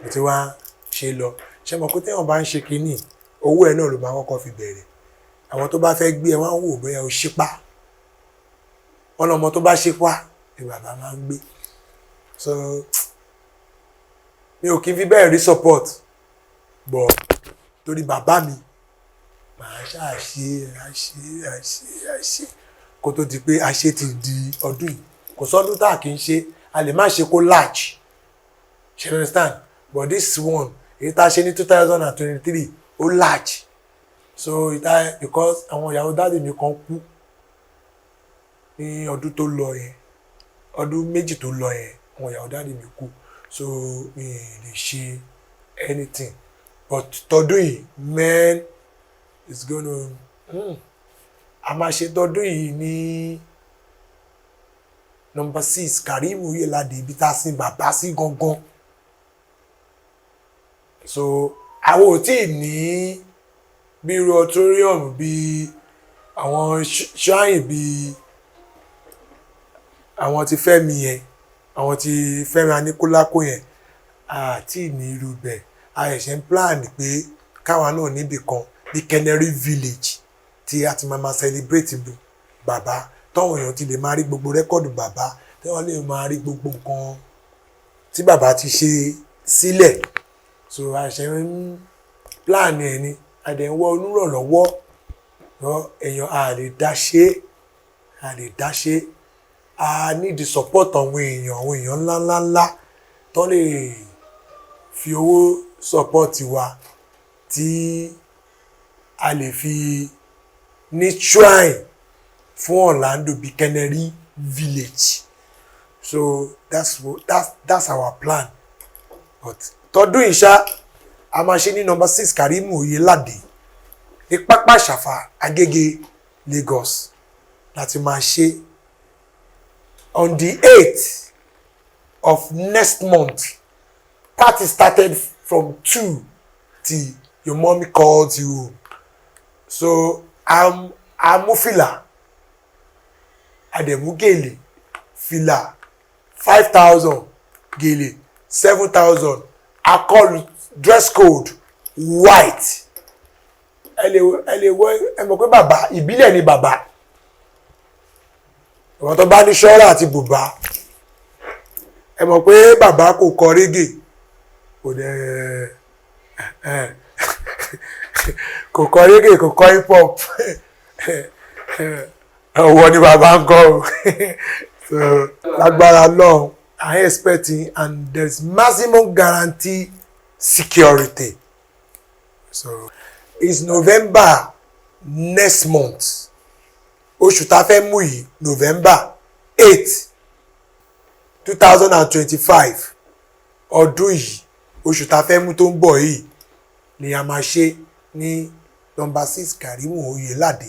mo ti wá ṣe lọ. Ṣé mo pé téèyàn bá ń ṣe kínní, owó ẹ̀ náà ló máa kọ́kọ́ fi bẹ̀rẹ̀. Àwọn tó bá fẹ́ gbé ẹ, wọ́n á wò bóyá o ṣípá wọn lọmọ. Tó bá ṣípá ni bàbá máa ń gbé. So mi ò kí n fi bẹ́ẹ̀ rí support, but Torí bàbá mi, màá ṣáà ṣe, àṣe, àṣe, àṣe, kó tó di pé àṣe ti di ọdún yìí. Kò sọ́dún tá a kì í ṣe, a lè má ṣe kó large, ṣe you understand? But this one, èyí tá a ṣe ní 2023, ó large. So ìta, because àwọn ìyàwó daddy mi kan kú ní ọdún tó lọ yẹn, ọdún 2 tó lọ yẹn, àwọn ìyàwó daddy mi kú, so mi ì lè ṣe anything. But tọdún yìí, man, it's gonna a máa ṣe tọdún yìí ní number 6 Karim Oyelade, ibi tá a sin bàbá sí gangan. So àwọn ò tí ì ní bí irú auditorium, bí àwọn shrine, bí àwọn ti Fẹ́mi yẹn, àwọn ti Fẹ́mi Aníkúlápó yẹn, àti ní irú bẹ́ẹ̀. A ṣẹ̀ṣẹ̀ ń plan pé káwa náà níbì kan bí Canary Village tí a ti máa ma celebrate bàbá, táwọn èèyàn ti lè máa rí gbogbo record bàbá, tí wọ́n lè máa rí gbogbo nǹkan tí bàbá ti ṣe sílẹ̀. So a ṣẹ̀ ń plan ẹ̀ ni, a dẹ̀ ń wọ́ onírànlọ́wọ́ èèyàn. A lè dá ṣe, a lè dá ṣe. A need the support àwọn èèyàn, àwọn èèyàn ńlá ńlá ńlá tó lè fi owó support wa, tí a lè fi ní shrine fún Orlando bíi Canary Village. So that's our plan. But tọdún yìí ṣá, a máa ṣe ní number 6 Karim Oyelade ní Pápá Ìṣàfà, Agége, Lagos láti máa ṣe on the 8th of next month. Party started from 2 till your mommy calls you. So amúfìlà, àdẹ̀mú gèlè, fìlà 5,000, gèlè 7,000. Akọlù dress code white. Ẹ lè wọ, ẹ mọ̀ pé bàbá ìbílẹ̀ ni bàbá. Ìwọ̀n tó bá ní ṣọ́ra àti bùbá, ẹ mọ̀ pé bàbá kò kọ reggae, kò dẹ̀ kò kọ reggae, kò kọ hip hop. Ọwọ́ ni bàbá ń kọ́ o. So lágbára Ọlọ́run, I expecting and there is maximum guarantee security. So it's November next month, oṣù tá a fẹ́ mú yìí, November 8, 2025, ọdún yìí, oṣù tá a fẹ́ mú tó ń bọ̀ yìí ni a máa ṣe ní number 6 Karimu Oyelade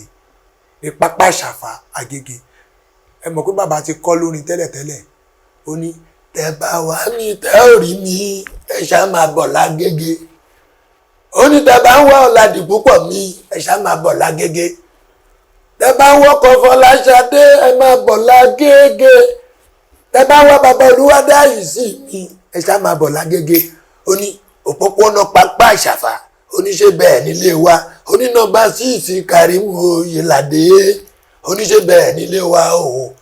ní Pápá Ìṣàfà, Agége. Ẹ mọ̀ pé bàbá ti kọ́ lórin tẹ́lẹ̀tẹ́lẹ̀, ó ní Tẹ bá wá mi, tẹ́ ò rí mi, ẹ ṣá máa bọ̀ lágége. Ó ní tẹ bá ń wá ọ̀làdì púpọ̀ mi, ẹ ṣá máa bọ̀ lágége. Tẹ bá ń wọ́kọ̀ Fọláṣadé, ẹ máa bọ̀ lágége. Tẹ bá ń wá bàbá Olúwadáyìí sí mi, ẹ ṣá máa bọ̀ lágége. Ó ní òpópónà Pápá Ìṣàfà, oníṣẹ́ bẹ́ẹ̀ nílé wa. Ó ní number 6 Karimu Oyelade, oníṣẹ́ bẹ́ẹ̀ nílé wa o.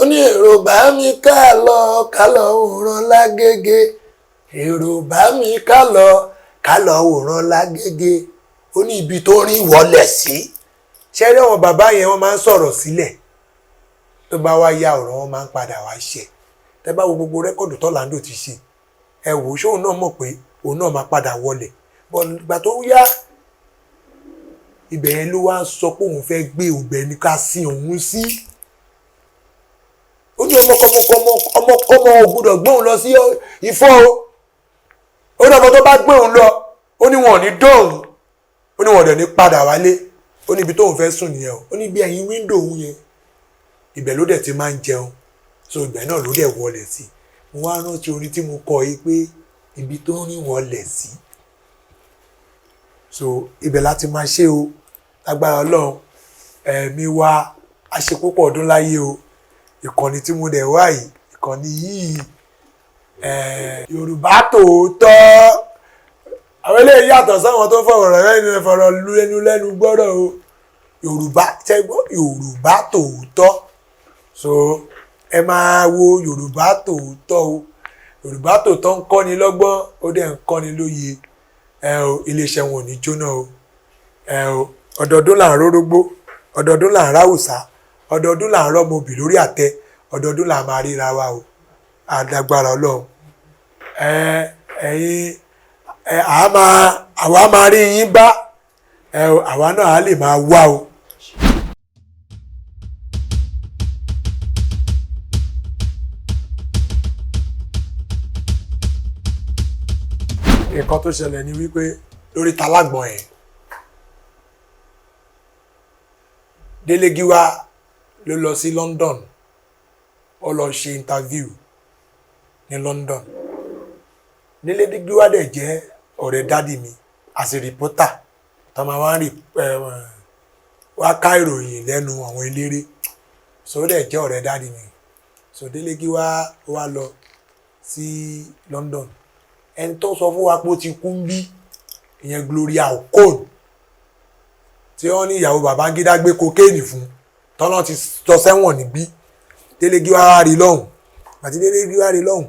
Ó ní èrò bá mi ká lọ, ká lọ wòran lágége. Èrò bá mi ká lọ, ká lọ wòran lágége. Ó ní ibi tó rí wọlé sí. Ṣé rí àwọn bàbá yẹn, wọ́n máa ń sọ̀rọ̀ sílẹ̀, tó bá wá yá, ọ̀rọ̀ wọn máa ń padà wá ṣẹ. Tẹ́ bá wo gbogbo record tó Orlando ti ṣe, ẹ wò ó, ṣóun náà mọ̀ pé òun náà máa padà wọlẹ̀? But ìgbà tó yá, ibẹ̀ yẹn ló wá sọ pé òun fẹ́ gbé òbẹ̀ ní ká sin òun sí. Ó ní ọmọkọmọkọmọ, ọmọkọmọ ò gbọ́dọ̀ gbé òun lọ sí Ifọ̀ o. Ó ní ọmọ tó bá gbé òun lọ, ó ní wọn ò ní dóhùn, ó ní wọn ò dẹ̀ ní padà wálé. Ó ní ibi tóun fẹ́ sùn nìyẹn o. Ó ní bí ẹ̀yìn window òun yẹn, ibẹ̀ ló dẹ̀ ti máa ń jẹun. So ibẹ̀ náà ló dẹ̀ wọlé sí. Mo wá rántí orin tí mo kọ yìí pé ibi tó ń rìn wọlé sí. So ibẹ̀ láti máa ṣe o. Lágbára Ọlọ́run, ẹ̀mí wa a ṣe púpọ̀ ọdún láyé o. Ìkànnì tí mo dẹ̀ wá yìí, ìkànnì yìí, Yorùbá Tòótọ́, àwọn eléyìí yàtọ̀ sáwọn tó fọ̀rọ̀ lẹ́nu fọ̀rọ̀ lẹ́nu lẹ́nu gbọ́dọ̀ o. Yorùbá ṣẹ́gbọ́, Yorùbá Tòótọ́. So ẹ máa wo Yorùbá Tòótọ́ o. Yorùbá Tòótọ́ ń kọ́ni lọ́gbọ́n, ó dẹ̀ ń kọ́ni lóye. Ẹ o, iléeṣẹ́ wọn ò ní jóná o. Ẹ o, ọdọọdún là ń rórógbó, ọdọọdún là ń ráwùsá, ọdọọdún là ń rọ́mọ obì lórí àtẹ, ọdọọdún là máa ríra wa o. Àdàgbàrà Ọlọ́run. Ẹ ẹ̀yin ẹ, àá máa àwa máa rí yín bá. Ẹ o, àwa náà á lè máa wá o. Nǹkan tó ṣẹlẹ̀ ni wípé lórí talágbọ̀n yẹn, Délé Gíwá ló lọ sí London, ó lọ ṣe interview ní London. Délé Gíwá dẹ̀ jẹ́ ọ̀rẹ́ dádì mi as a reporter tó máa wá ń rí wá ká ìròyìn lẹ́nu àwọn eléré. So ó dẹ̀ jẹ́ ọ̀rẹ́ dádì mi. So Délé Gíwá wá lọ sí London. Ẹni tó sọ fún wa pé ó ti kú ń bí, ìyẹn Gloria Okon, tí wọ́n ní ìyàwó Babangida gbé kokéènì fún, tọ́lọ́ ti sọ sẹ́wọ̀n níbí. Délé Gíwá wá rí lọ́hùn. Àti Délé Gíwá rí lọ́hùn,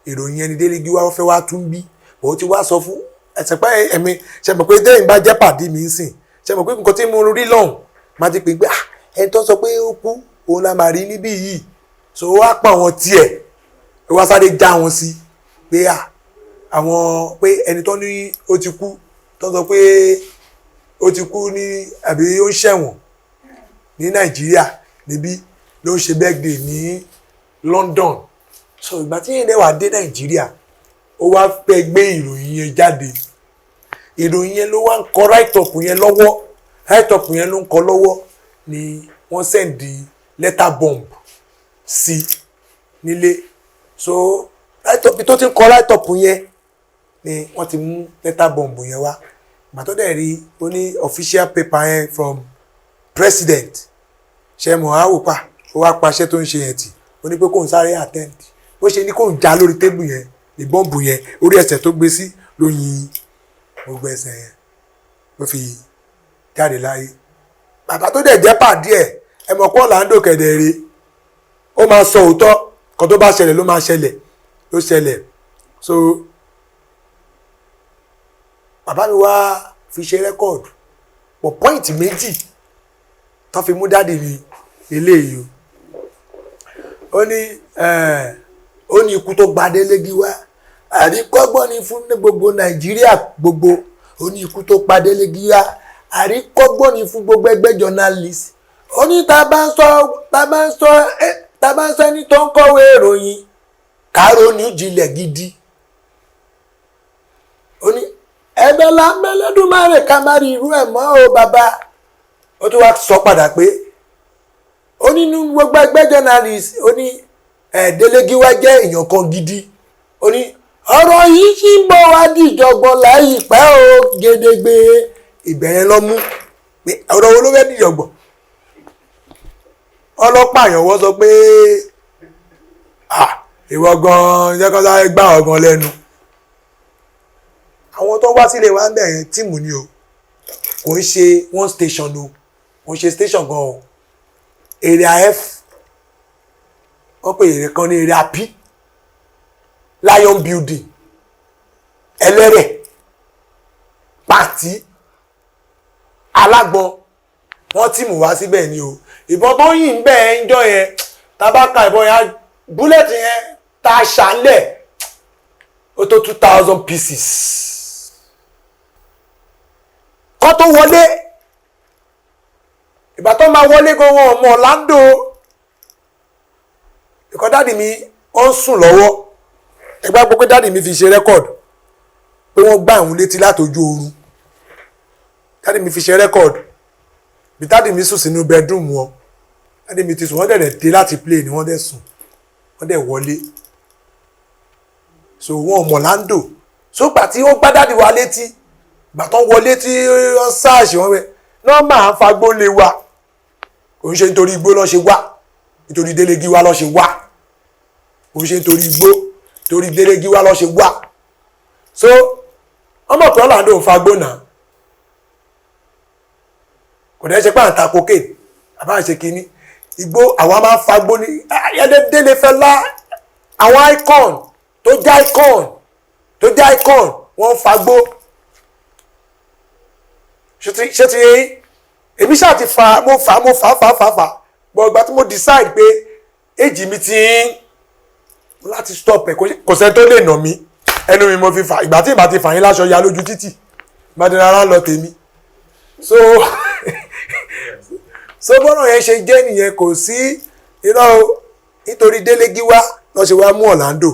ìròyìn ẹni Délé Gíwá fẹ́ wá tún bí, òun ti wá sọ fún ẹsẹ̀ pé ẹ̀mí ṣe mọ̀ pé dẹ́yìn bá jẹ́ pàdé mi ń sìn, ṣe mọ̀ pé nǹkan tí mo rí lọ́hùn máa ti pè pé ah, ẹni tó sọ pé ó kú òun la máa rí níbí yìí. So ó wá pa àwọn tiẹ̀, ó wá sáré já wọn sí pé ah, àwọn pé ẹni tó ní ó ti kú, tó sọ pé ó ti kú ní àbí ó ń ṣẹ̀wọ̀n ní Nàìjíríà níbí ló ń ṣe birthday ní London. So ìgbà tí yẹn dẹ̀ wá dé Nàìjíríà, ó wá fẹ́ gbé ìròyìn yẹn jáde. Ìròyìn yẹn ló wá ń kọ write up yẹn lọ́wọ́, write up yẹn ló ń kọ lọ́wọ́ ni wọ́n send letter bomb sí nílé. So write up tó ti ń kọ write up yẹn ni wọ́n ti mú letter bomb yẹn wá. Ìgbà tó dẹ̀ rí, ó ní official paper yẹn from president, ṣe mọ̀ á wò pa, ó wá paṣẹ tó ń ṣe yẹn tì, ó ní pé kóun sáré attend. Bó ṣe ní kóun já lórí tébù yẹn ní bọ́ǹbù yẹn, orí ẹsẹ̀ tó gbé sí ló yin gbogbo ẹsẹ̀ yẹn ló fi jáde láyé. Bàbá tó dẹ̀ jẹ́ pàdé ẹ̀, ẹ mọ̀ pé Orlando kẹ̀dẹ̀rẹ̀, ó máa sọ òótọ́ kan tó bá ṣẹlẹ̀ ló máa ṣẹlẹ̀ ló ṣẹlẹ̀. So bàbá mi wá fi ṣe rẹ́kọ̀dù pọ̀ pọ́ìntì méjì tó fi mú dáàdì mi eléyìí o. Ó ní Ó ní ikú tó gba Délé Gíwá àríkọ́gbọ́n ni fún ní gbogbo Nàìjíríà gbogbo. Ó ní ikú tó pa Délé Gíwá àríkọ́gbọ́n ni fún gbogbo ẹgbẹ́ journalist. Ó ní tá bá ń sọ tá bá ń sọ tá bá ń sọ ẹni tó ń kọ̀wé ìròyìn kárònú jinlẹ̀ gidi. Ó ní ẹ̀bẹ̀ là ń bẹ lẹ́dùnmáre ká má rí irú ẹ̀ mọ́ o bàbá. Ó tún wá sọ padà pé ó ní nínú gbogbo ẹgbẹ́ journalist, ó ní Délé Gíwá jẹ́ èèyàn kan gidi. Ó ní ọ̀rọ̀ yìí ṣì ń bọ̀ wá dìjọ̀gbọ̀n láìpẹ́ o gédégbé. Ìbẹ̀rẹ̀ lọ mú pé ọ̀rọ̀ wo ló fẹ́ dìjọ̀gbọ̀n. Ọlọ́pàá àyànwọ́ sọ pé ah, ìwọ gan-an jẹ́ kó sáré gbá ọ̀gan lẹ́nu. Àwọn tó wá sílé wa ń bẹ̀rẹ̀ tíìmù ni o, kò ń ṣe one station o, kò ń ṣe station gan o. Area F wọ́n pè èrè kan ní area P, Lion Building, Ẹlẹ́rẹ̀, Pàtí, Alágbọn, wọ́n tíìmù wá síbẹ̀ ni o. Ìbọn tó yìn bẹ́ẹ̀ ń jọ yẹn, tabaka ìbọn yẹn, búlẹ̀tì yẹn tá a ṣàlẹ̀ ó tó 2000 pieces. Kọ́ tó wọlé, ìgbà tó máa wọlé gan wọn ọmọ Orlando ìkọ́ dáàdì mi ó ń sùn lọ́wọ́. Ẹgbẹ́ gbọ́ pé dáàdì mi fi ṣe rẹ́kọ̀dù pé wọ́n gbá àwọn létí látọjú oorun. Dáàdì mi fi ṣe rẹ́kọ̀dù bí dáàdì mi sùn sínú bedroom wọn. Dáàdì mi ti sùn, wọ́n dẹ̀ dé láti play ni wọ́n dẹ̀ sùn, wọ́n dẹ̀ wọlé. So wọn ọmọ Orlando. So gbà tí ó gbá dáàdì wa létí, gbà tó ń wọlé tí wọ́n sáàṣì wọn bẹ́ẹ̀ nọ́mbà à ń fagbó lé wa, kò ń ṣe nítorí igbó lọ́ ṣe wá, nítorí Délé Gíwá lọ́ ṣe wá, kò ń ṣe nítorí igbó, torí Délé Gíwá lọ́ ṣe wá. So wọ́n mọ̀ pé Orlando ń fagbó náà, kò dẹ́ ṣe pé à ń ta cocaine àbá ń ṣe kínní igbó, àwa máa ń fagbó ní Délé Fẹlá. Àwọn icon tó jẹ́ icon tó jẹ́ icon Wọ́n ń fagbó. Ṣé ti yé yín? Èmi ṣáà ti fa, mo fà, mo fà, fà, fà, fà, but ìgbà tí mo decide pé èjì mi ti ń láti stop ẹ̀, kò sẹ́ni tó lè nà mí, ẹnu mi mo fi fà. Ìgbà tí ìbá ti fà yín láṣọ ya lójú títì, ìbá lọ tèmi. So bọ́rọ̀ yẹn ṣe jẹ́ nìyẹn. Kò sí irọ́ o, nítorí Délé Gíwá lọ́ ṣe wá mú Orlando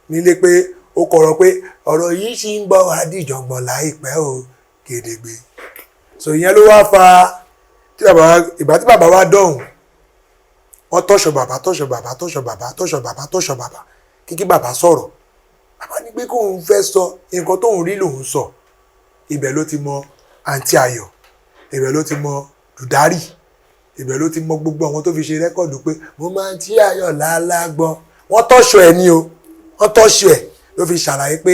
nílé pé ó kọ̀rọ̀ pé ọ̀rọ̀ yìí ṣì ń bọ̀ wá dìjọ̀gbọ̀n láìpẹ́ o, gedegbe. So ìyẹn ló wá fa tí bàbá wa, ìgbà tí bàbá wa dọ̀hùn, wọ́n tọ̀ṣọ̀ bàbá, tọ̀ṣọ̀ bàbá, tọ̀ṣọ̀ bàbá, tọ̀ṣọ̀ bàbá, tọ̀ṣọ̀ bàbá, kíkí bàbá sọ̀rọ̀. Bàbá ní pé kóun fẹ́ sọ nǹkan tóun rí lòun sọ. Ibẹ̀ ló ti mọ Àǹtí Ayọ̀, ibẹ̀ ló ti mọ Dùdárì, ibẹ̀ ló ti mọ gbogbo àwọn tó fi ṣe record pé mo máa ń tí Ayọ̀ lálágbọ́n. Wọ́n tọ̀ṣọ̀ ẹ̀ ní o, wọ́n tọ̀ṣọ̀ ẹ̀ ló fi ṣàlàyé pé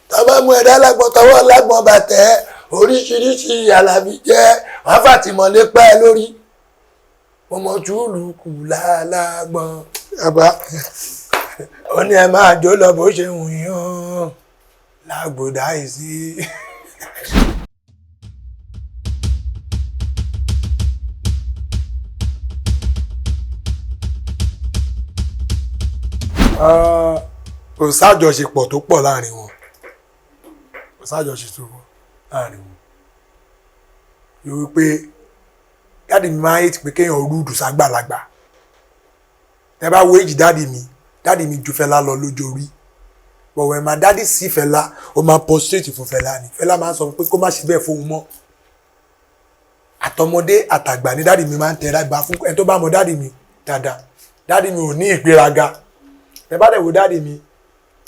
tọ́ba mú ẹ̀dá lágbọ́n, tọwọ́ lágbọ́n bàtẹ́, oríṣiríṣi àlàbí jẹ́ wọ́n fàtìmọ́lé pẹ́ lórí. Mo mọ túlù kù lálágbọ́n. Bàbá ó ní ẹ máa jó lọ bó ṣe wù yín o, lágbódà yìí sí. Kò sájọṣepọ̀ tó pọ̀ láàrin wọn, kò sájọṣepọ̀ tó pọ̀ láàrin wọn. Yóò wí pé daddy mi máa ń hate pé kéèyàn rude ságbàlagbà. Tẹ bá wo èjì daddy mi, daddy mi ju Fẹlá lọ lójó rí, but when my daddy see Fẹlá, ó máa prostrate fún Fẹlá ni. Fẹlá máa ń sọ pé kó má ṣe bẹ́ẹ̀ fóun mọ́. Àtọmọdé àtàgbà ni daddy mi máa ń tẹra gbà fún. Ẹni tó bá mọ daddy mi dáadáa, daddy mi ò ní ìgbéraga. Tẹ bá dẹ̀ wo daddy mi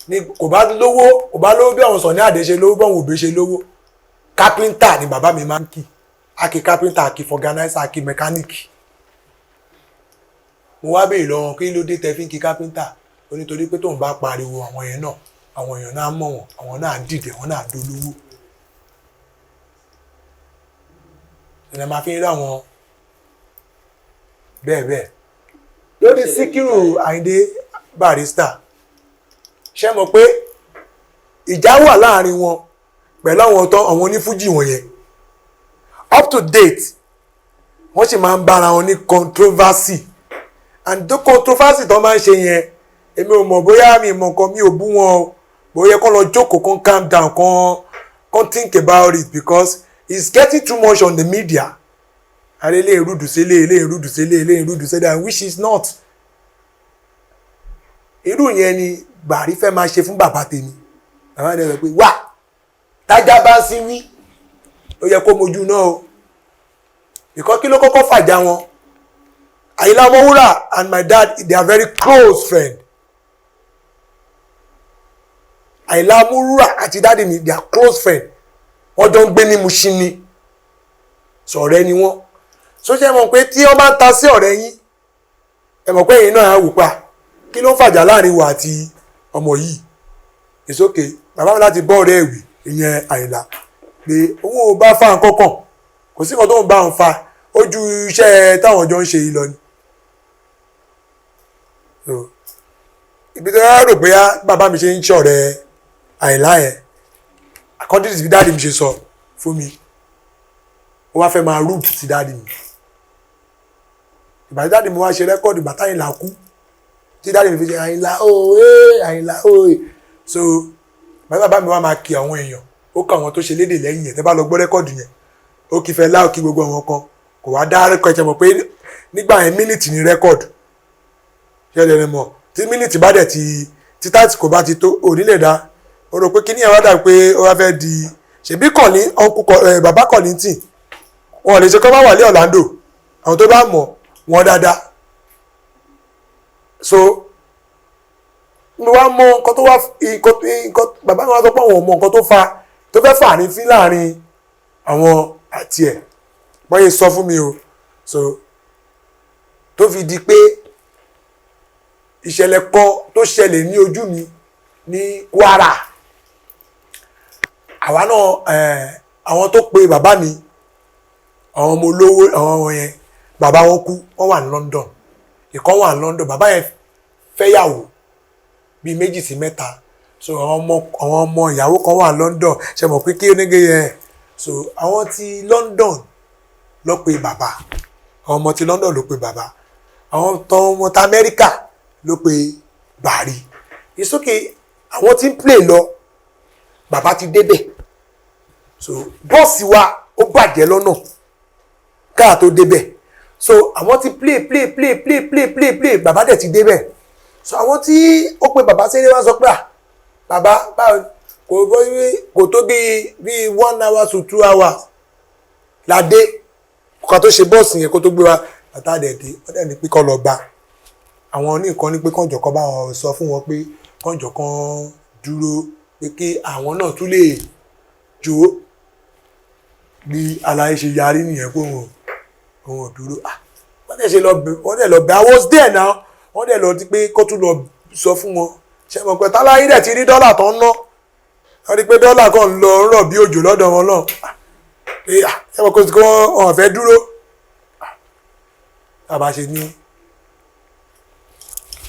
ní, kò bá lówó, kò bá lówó bí àwọn Sunny Adé ṣe lówó, bọ́n òbí ṣe lówó, kápẹ́ńtà ni bàbá mi máa ń kì. Aki kápẹ́ńtà, aki fọganáísà, aki mẹkáníìkì. Mo wá béèrè lọ́wọ́, kí ló dé tẹ fi ń kí kápẹ́ńtà? Ó nítorí pé tóun bá pariwo àwọn yẹn náà, àwọn èèyàn náà mọ̀ wọ́n, àwọn náà dìde, àwọn náà dolówó. Ìrìn máa fi ń rí àwọn bẹ́ẹ̀ bẹ́ẹ̀. Lórí Síkírù Àyìndé Barrister, ṣé mọ̀ pé ìjà wà láàrin wọn pẹ̀lú àwọn tó àwọn onífújì wọ̀nyẹn? Up to date, wọ́n sì máa ń bára wọn ní controversy, and the controversy tó máa ń ṣe yẹn, èmi ò mọ̀ bóyá mi mọ̀ nǹkan, mi ò bú wọn o, bóyá kó lọ jókòó, kó calm down, kó think about it, because it's getting too much on the media. Àrẹ ilé ìrúdù sí ilé ilé ìrúdù sí ilé ilé ìrúdù sí ilé, which is not. Irú yẹn ni Bàrí fẹ́ máa ṣe fún bàbá tèmi. Bàbá rẹ̀ sọ pé wà tájà bá sí wí, ó yẹ kó mojú náà o. Ìkọ́ kí ló kọ́kọ́ fàjà wọn? Àyìnlá Ọmọwúrà and my dad, they are very close friend. Àyìnlá Ọmọwúrà àti daddy mi, they are close friend. Wọ́n jọ ń gbé ní Mushin ni, sọ̀rẹ́ ni wọ́n. Sọ́sẹ́ mọ̀ pé tí wọ́n bá ń ta sí ọ̀rẹ́ yín, ẹ mọ̀ pé ẹ̀yin náà á wò pa kí ló ń fàjà láàrin wa àti ọmọ yìí. It's okay. Bàbá mi láti bọ́ ọ̀rẹ́ ẹ̀wì ìyẹn Àyìnlá pé òun ò bá fa nǹkan kan, kò sí nǹkan tó ń bá òun fa, ó ju iṣẹ́ táwọn jọ ń ṣe yìí lọ ni. So ibi tó yára rò pé bàbá mi ṣe ń ṣọ̀rẹ́ Àyìnlá yẹn, according to bí daddy mi ṣe sọ fún mi, ó wá fẹ́ máa rude sí daddy mi. Ìgbà tí daddy mi wá ṣe record bàtà Àyìnlá kú, tí daddy mi fi ṣe Àyìnlá òye, Àyìnlá òye. So bàbá mi wá máa kí àwọn èèyàn, ó kọ àwọn tó ṣe lédè lẹ́yìn yẹn. Tẹ́ bá lọ gbọ́ record yẹn, ó kí Fẹlá, ó kí gbogbo àwọn kan, kò wá dá record. Ṣe mọ̀ pé nígbà yẹn, minute ní record. Ṣe lè mọ̀ tí minute bá dẹ̀ ti tí táàtì kò bá ti tó, òní lè dá. Ó rò pé kíní ẹ̀ wá dà pé ó wá fẹ́ di ṣèbí kọ̀ní ọkùnkọ̀ bàbá Kollington, wọn lè ṣe kọ́ bá wà ní Orlando, àwọn tó bá mọ̀ wọn dáadáa. So mo wá mọ nǹkan tó wá, nǹkan bàbá mi wá sọ pé àwọn ò mọ nǹkan tó fa tó fẹ́ fà ní fín láàrin àwọn àti ẹ̀, bọ́yẹ sọ fún mi o. So tó fi di pé ìṣẹ̀lẹ̀ kan tó ṣẹlẹ̀ ní ojú mi ní Kwara, àwa náà, àwọn tó pe bàbá mi, àwọn ọmọ olówó, àwọn ọmọ yẹn, bàbá wọn kú, wọ́n wà ní London, ìkan wà ní London. Bàbá yẹn fẹ́yàwó bíi méjì sí mẹ́ta. So àwọn ọmọ ìyàwó kan wà London, ṣe mọ̀ pé kí oníge yẹn. So àwọn ti London ló pe bàbá, àwọn ọmọ ti London ló pe bàbá, àwọn tó ọmọ ti Amẹ́ríkà ló pe Bàrí. It's okay, àwọn tí ń play lọ, bàbá ti débẹ̀. So bọ́ọ̀sì wa ó bàjẹ́ lọ́nà káà tó débẹ̀. So àwọn ti play, play, play, play, play, play, play, bàbá dẹ̀ ti débẹ̀. So àwọn tí ó pe bàbá sẹ́lẹ̀ wá sọ pé, "À bàbá, báwo kò bọ́ kò tó bíi 1 hour to 2 hours la dé kó tó ṣe bọ́ọ̀sì yẹn, kó tó gbé wa." Bàtà dẹ̀ dé, wọ́n dẹ̀ ní pé kó lọ bá àwọn oníkan ní pé kànjọ̀ kan bá wọn sọ fún wọn pé kànjọ̀ kan dúró, pé kí àwọn náà tún lè jó. Bí aláyé ṣe yarí nìyẹn pé òun ò dúró. Ah, wọ́n dẹ̀ ṣe lọ bẹ̀, wọ́n dẹ̀ lọ bẹ̀. I was there now. Wọ́n dẹ̀ lọ di pé kó tún lọ sọ fún wọn. Ṣe mọ̀ pé táláyé dẹ̀ ti rí dọ́là tó ń ná, wọ́n rí pé dọ́là kan ń lọ rọ̀ bí òjò lọ́dọ̀ wọn náà. Ah, pé ah, ṣe mọ̀ pé kí wọ́n fẹ́ dúró. Ah, bàbá ṣe ní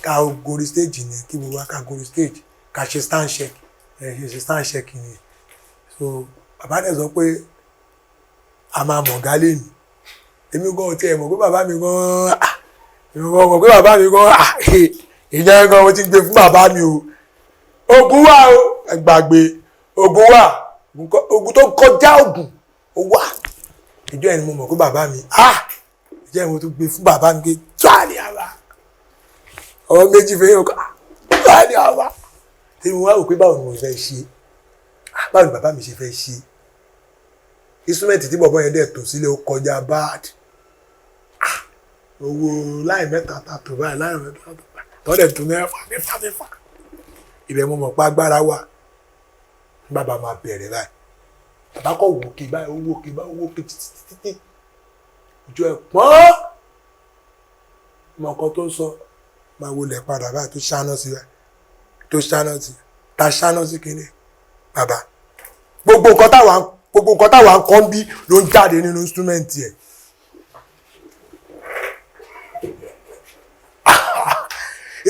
ká gorí stage ni, kí gbogbo wa ká gorí stage, ká ṣe stand check ẹ, ṣe stand check ni. So bàbá dẹ̀ sọ pé a máa mọ̀ gálẹ̀ ni. Èmi gan tiẹ̀ mọ̀ pé bàbá mi gan, ah, èmi gan mọ̀ pé bàbá mi gan, ah, ìyẹn gan mo ti gbé fún bàbá mi o. Ogun wà o, ẹ gbàgbé, ogun wà, ogun tó kọjá ogun ó wà. Ìjọ yẹn ni mo mọ̀ pé bàbá mi, ah, ìjọ yẹn mo tún gbé fún bàbá mi pé tíwáàlì àbá ọmọ méjì fẹ́ yàn kọ́, ah, tíwáàlì àbá tí mo wá wò pé báwo ni mo fẹ́ ṣe, ah, báwo ni bàbá mi ṣe fẹ́ ṣe instrument tí bọ̀bọ̀ yẹn dẹ̀ tò sílẹ̀, ó kọjá bad. Ah, owó láì mẹ́ta ta tó báyìí, láì mẹ́ta tó báyìí, tọ́lẹ̀ tó mẹ́fà mẹ́fà mẹ́fà. Ibẹ̀ mo mọ̀ pé agbára wà. Bàbá máa bẹ̀rẹ̀ báyìí, bàbá kọ̀ wò kí báyìí, ó wò kí báyìí, ó wò kí títí títí, ojú ẹ̀ pọ́n mọ nǹkan tó ń sọ, máa wọlé padà báyìí, tó ṣáná sí báyìí, tó ṣáná sí, ta ṣáná sí kínní. Bàbá, gbogbo nǹkan táwa ń kọ́ ń bí ló ń jáde nínú instrument ẹ̀.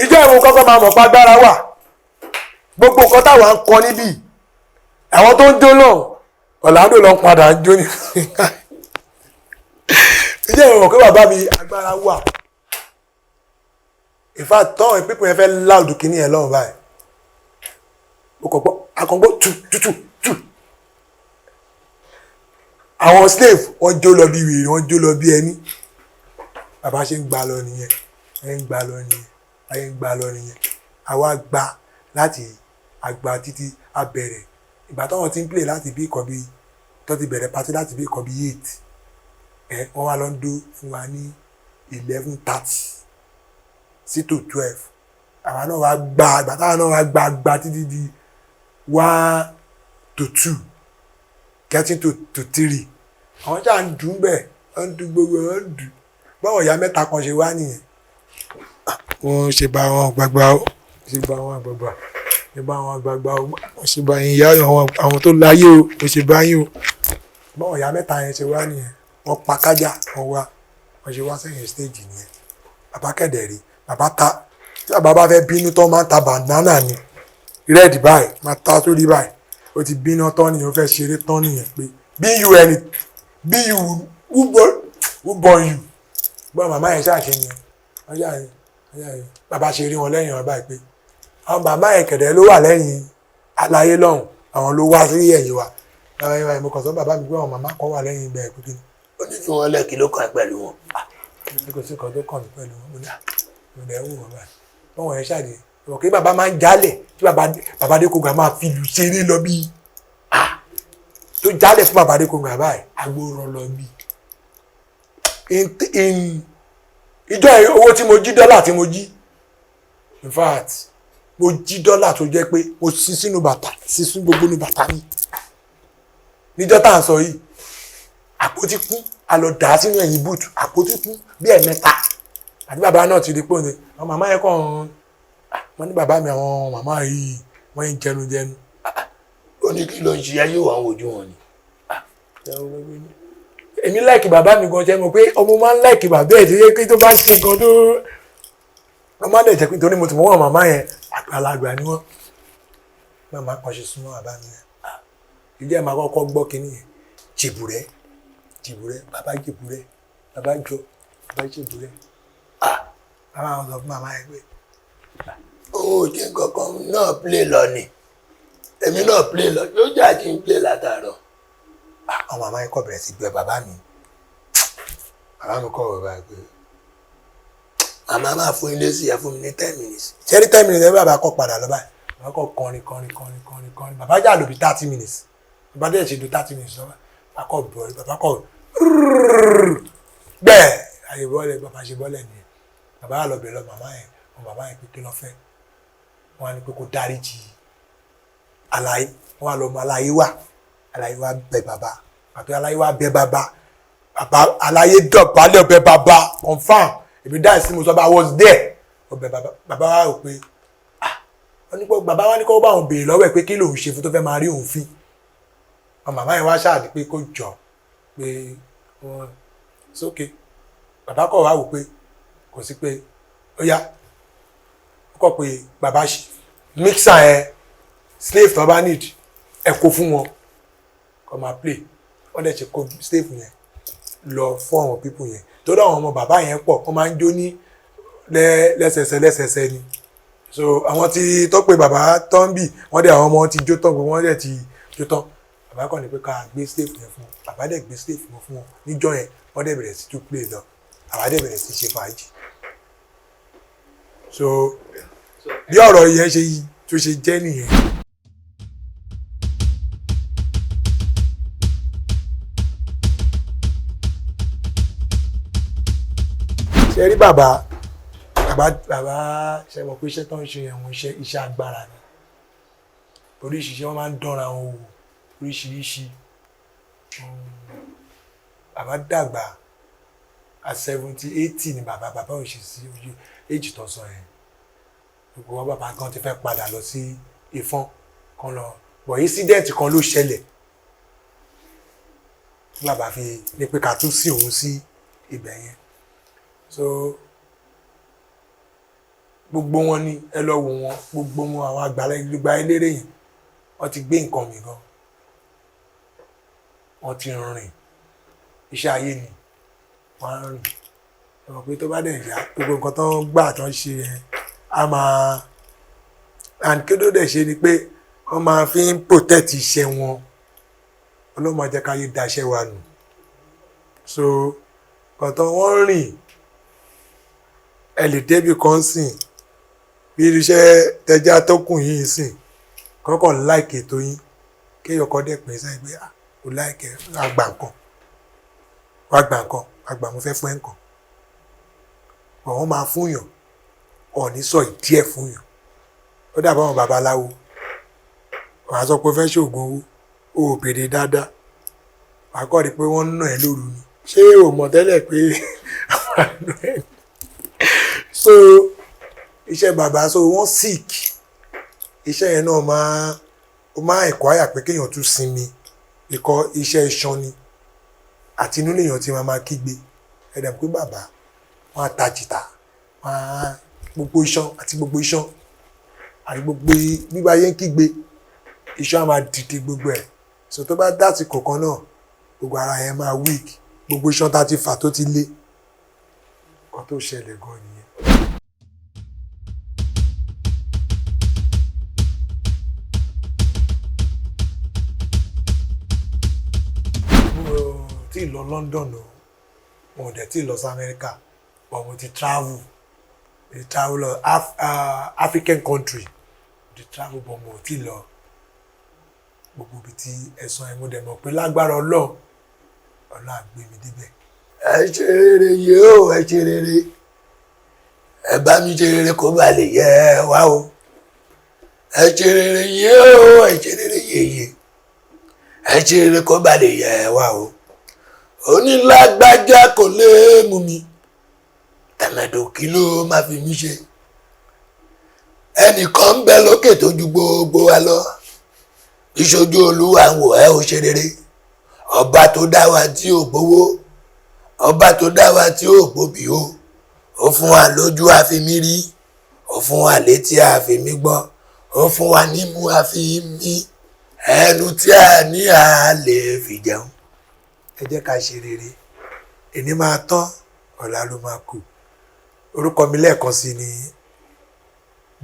Ìjọ ìwọ̀n kọ́kọ́ máa mọ̀ pàgbára wà. Gbogbo nǹkan táwa ń kọ́ níbí, àwọn tó ń jó náà, Orlando ló ń padà ń jó ní. Ìjọ ìwọ̀n pé bàbá mi, agbára wà. In fact, tọ́wọ̀n pípọ̀ yẹn fẹ́ láòdù kínní yẹn lọ́rùn báyìí, ó kọ̀ gbọ́ akọ̀gbọ́ tù tù tù. Àwọn slave, wọ́n jó lọ bí wèrè, wọ́n jó lọ bí ẹni. Bàbá ṣe ń gbà lọ nìyẹn, ẹ ń gbà lọ nìyẹn, ayé ń gbà lọ nìyẹn. Àwa gba láti àgbà títí a bẹ̀rẹ̀. Ìgbà táwọn ti ń play láti bí ìkọ́ bí tó ti bẹ̀rẹ̀ party láti bí ìkọ́ bí 8 ẹ, wọ́n wá lọ ń dó fún wa ní 11:30 sí to 12. Àwa náà wá gba àgbà, táwa náà wá gba gba títí di 1 to 2, getting to 3. Àwọn ṣáà ń dùn bẹ́ẹ̀, wọ́n ń dùn gbogbo, wọ́n ń dùn. Báwọn ìyá mẹ́ta kan ṣe wá nìyẹn. Wọ́n ṣe bá àwọn àgbààgbà ó ṣe bá àwọn àgbààgbà, ṣe bá àwọn àgbààgbà ó, wọ́n ṣe bá yín ìyá àwọn tó láyé o, wọ́n ṣe bá yín o. Báwọn ìyá mẹ́ta yẹn ṣe wá nìyẹn, wọ́n pa kájà, wọ́n wá, wọ́n ṣe wá sẹ́yìn stage nìyẹn. Bàbá kẹ̀dẹ̀ rí bàbá ta, tí bàbá bá fẹ́ bínú tán, máa ń ta banana ni red báyìí, máa ta sórí báyìí. Ó ti bínú tán nìyẹn, ó fẹ́ ṣeré tán nìyẹn, pé be you any be you, who born you? Gbọ́n màmá yẹn ṣáà ṣe yẹn, wọ́n ṣáà yẹn, wọ́n ṣáà yẹn. Bàbá ṣe rí wọn lẹ́yìn wọn báyìí pé àwọn bàbá yẹn kẹ̀dẹ̀ ló wà lẹ́yìn aláyé lọ́hùn, àwọn ló wá sí ẹ̀yìn wa. Bàbá yẹn báyìí, mo kàn sọ bàbá mi pé àwọn màmá kan wà lẹ́yìn ibẹ̀ pé kí ni. Ó ní fi wọn lẹ́kì ló kàn ẹ́ pẹ̀lú wọn. Ní kò sí nǹkan tó kàn mí pẹ̀lú wọn. Mo ní à, mo dẹ̀ wò wọ́n báyìí, báwọn yẹn ṣàdé ìwọ̀n kí bàbá máa ń jálẹ̀ tí bàbá Adékòǹgà máa fi lù ṣeré lọ bí, ah, tó jálẹ̀ fún bàbá Adékòǹgà báyìí, agbóró lọ bí in ìjọ yẹn. Owó tí mo jí, dọ́là tí mo jí, in fact, mo jí dọ́là tó jẹ́ pé mo sí sínú bàtà, sí sínú gbogbo inú bàtà mi níjọ́ tá à ń sọ yìí. Àpótí kún, a lọ dà á sínú ẹ̀yìn búùtù, àpótí kún bí ẹ̀mẹ́ta. Àti bàbá náà ti di pé òun àwọn màmá yẹn kàn ń, wọ́n ní bàbá mi, àwọn màmá yìí, wọ́n ń jẹnu jẹnu. Ó ní kí ló ń ṣe ayé wà ń wojú wọn ni. Èmi like bàbá mi gan, jẹ́ mọ̀ pé ọmọ máa ń like bàbá ẹ̀ tó yẹ kí tó bá ṣe gan tó ọmọ dẹ̀ jẹ́ pé torí mo ti mọ̀ wọ́n, màmá yẹn àgbàlagbà ni wọ́n. Màmá kan ṣe súnmọ́ bàbá mi yẹn. Ah, ìjẹ́ màá kọ́kọ́ gbọ́ kínní yẹn. Jèbùrẹ́, jèbùrẹ́, bàbá jèbùrẹ́, bàbá jọ, bàbá jèbùrẹ́. Ah, bàbá àwọn sọ fún màmá yẹn pé Ó jẹ́ kankan náà play lọ ni, èmi náà play lọ, yóò jà kí n play látàárọ̀. Ah, àwọn màmá yẹn kọ́ bẹ̀rẹ̀ sí gbẹ bàbá mi. Bàbá mi kọ́ bàbá yẹn pé Màmá máa fún ilé sí ẹ, fún mi ní 10 minutes. Ṣé ní 10 minutes ẹ, bàbá kọ́ padà lọ báyìí. Bàbá kọ́ kọrin kọrin kọrin kọrin kọrin. Bàbá jà lò bí 30 minutes. Bàbá dẹ̀ ṣe lo 30 minutes lọ́wọ́. Bàbá kọ́ bọ̀, bàbá kọ́ bẹ́ẹ̀ àyè bọ́lẹ̀, bàbá ṣe bọ́lẹ̀ nìyẹn. Bàbá wà lọ bẹ̀rẹ̀ lọ màmá yẹn, wọn bàbá yẹn pé kí ló fẹ́. Wọn á ní pé kó dáríjì Àlàyé. Wọn á lọ mọ Àlàyé wà. Àlàyé wà bẹ bàbá àti Àlàyé wà bẹ bàbá. Bàbá Àlàyé dọ̀bálẹ̀ ọbẹ̀ bàbá, confam. Èmi dáhùn sí mo sọ bá, I was there. Ọbẹ̀ bàbá, bàbá wa rò pé ah, wọ́n ní pé bàbá wa ní kó bá òun béèrè lọ́wọ́ ẹ̀ pé kí lòun ṣe fún tó fẹ́ máa rí òun fín. Wọn màmá yẹn wá ṣáàdì pé kó jọ pé wọn sókè. Bàbá kọ̀ wá wò pé kò sí pé ó yá, ó kọ̀ pé bàbá ṣe mixer yẹn, slave tó bá need, ẹ kó fún wọn kó máa play. Wọ́n dẹ̀ ṣe kó slave yẹn lọ fún àwọn people yẹn torí àwọn ọmọ bàbá yẹn pọ̀, wọ́n máa ń jó ní lẹ́sẹsẹ lẹ́sẹsẹ ni. So àwọn tí tó pé bàbá tó ń bì, wọ́n dẹ̀ àwọn ọmọ ti jó tán, gbogbo wọ́n dẹ̀ ti jó tán. Bàbá kàn ní pé ká gbé slave yẹn fún wọn. Bàbá dẹ̀ gbé slave wọn fún wọn níjọ́ yẹn. Wọ́n dẹ̀ bẹ̀rẹ̀ sí tún play lọ, àwa dẹ̀ bẹ̀rẹ̀ sí ṣe fàájì. So bí ọ̀rọ̀ yẹn ṣe tó ṣe jẹ́ nìyẹn. Ṣe rí bàbá, bàbá, bàbá, ṣe mọ̀ pé iṣẹ́ tó ń ṣe yẹn, wọ́n iṣẹ́ iṣẹ́ agbára ni. Oríṣiríṣi wọ́n máa ń dánra wọn wò oríṣiríṣi. Bàbá dàgbà at 70, 80 ni bàbá. Bàbá ò ṣe sí ojú èjì tó sọ yẹn. Gbogbo wọn, bàbá gan ti fẹ́ padà lọ sí Ìfọ̀n kan lọ bọ̀. Incident kan ló ṣẹlẹ̀ tí bàbá fi ní pé ká tún sí òun sí ibẹ̀ yẹn. So gbogbo wọn ni ẹ lọ wò wọn, gbogbo wọn, àwọn àgbàlagbà eléré yẹn, wọ́n ti gbé nǹkan mi gan, wọ́n ti rìn. Iṣẹ́ ayé ni wọ́n á rìn. Ẹ mọ̀ pé tó bá dẹ̀ yá, gbogbo nǹkan tó ń gbà tó ń ṣe yẹn á máa and kí ló dẹ̀ ṣe ni pé wọ́n máa fi ń protect iṣẹ́ wọn. Ọlọ́run máa jẹ́ káyé da iṣẹ́ wa nù. So nǹkan tó wọ́n rìn, ẹ lè débi kan sìn bí irúṣẹ́ tẹjá tó kùn yìí sìn kọ́kọ́ like ètò yín, kéèyàn kọ́ dẹ̀ pín sẹ́yìn pé ah, o like ẹ̀, wá gbà nǹkan, wá gbà nǹkan, wá gbà, mo fẹ́ fún ẹ nǹkan. Wọ́n máa fún yàn, ọ̀ní sọ ìdí ẹ̀ fún yàn. Ó dàbọ̀ àwọn babaláwo, wàá sọ pé o fẹ́ ṣoògùn owó, o ò béèrè dáadáa, wàá kọ́ rí pé wọ́n ń nà ẹ́ lóru ni. Ṣé o mọ̀ tẹ́lẹ̀ pé wọ́n á nà ẹ́? So iṣẹ́ bàbá, so wọ́n sick, iṣẹ́ yẹn náà máa, ó máa ẹ̀kọ́ àyà pé kéèyàn tún sinmi ikọ̀ iṣẹ́ iṣan ni àti inú lèèyàn ti máa máa kígbe. Ẹ̀dẹ̀ pé bàbá wọn á ta jìtá, wọn á gbogbo iṣan àti gbogbo iṣan àti gbogbo bíbá yẹn ń kígbe, iṣan á máa dìde gbogbo ẹ̀. So tó bá dásìkò kan náà, gbogbo ara yẹn máa weak, gbogbo iṣan tá a ti fà tó ti lé. Nǹkan tó ṣẹlẹ̀ gan nìyẹn. Mo tí ì lọ London o, mo ò dẹ̀ tí ì lọ sí America, but mo ti travel. Mo ti travel lọ African country, mo ti travel, but mo ò tí ì lọ gbogbo ibi tí ẹ̀sán ẹ̀. Mo dẹ̀ mọ̀ pé lágbára Ọlọ́run, Ọlọ́run á gbé mi débẹ̀. Ẹ ṣe rere yìí o, ẹ ṣe rere, ẹ bá mi ṣe rere kó ba lè yẹ ẹ wá o. Ẹ ṣe rere yìí o, ẹ ṣe rere yèyè, ẹ ṣe rere kó ba lè yẹ ẹ wá o. Onílágbájá kò lè mú mi, tẹ̀mẹ̀dò kí ló má fi mí ṣe. Ẹnìkan ń bẹ lókè tó ju gbogbo wa lọ, ìṣojú Olúwa ń wò ẹ́, ó ṣe rere. Ọba tó dá wa tí ò gbowó, ọba tó dá wa tí ò gbòbí o, ó fún wa lójú àfimí rí, ó fún wa létí àfimí gbọ́. Ó fún wa nímú, a fi mí, ẹnu tí a ní a lè fi jẹun. Ẹ jẹ́ ká ṣe rere. Èní máa tán, ọ̀la ló máa kù. Orúkọ mi lẹ́ẹ̀kan sí ni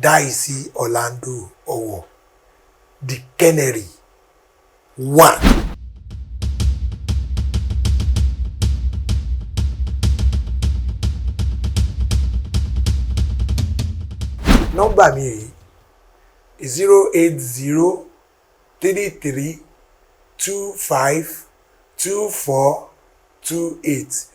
Dáìsí Orlando Ọ̀wọ̀, The Canary One. Nọ́mbà mi rèé: 08033252428.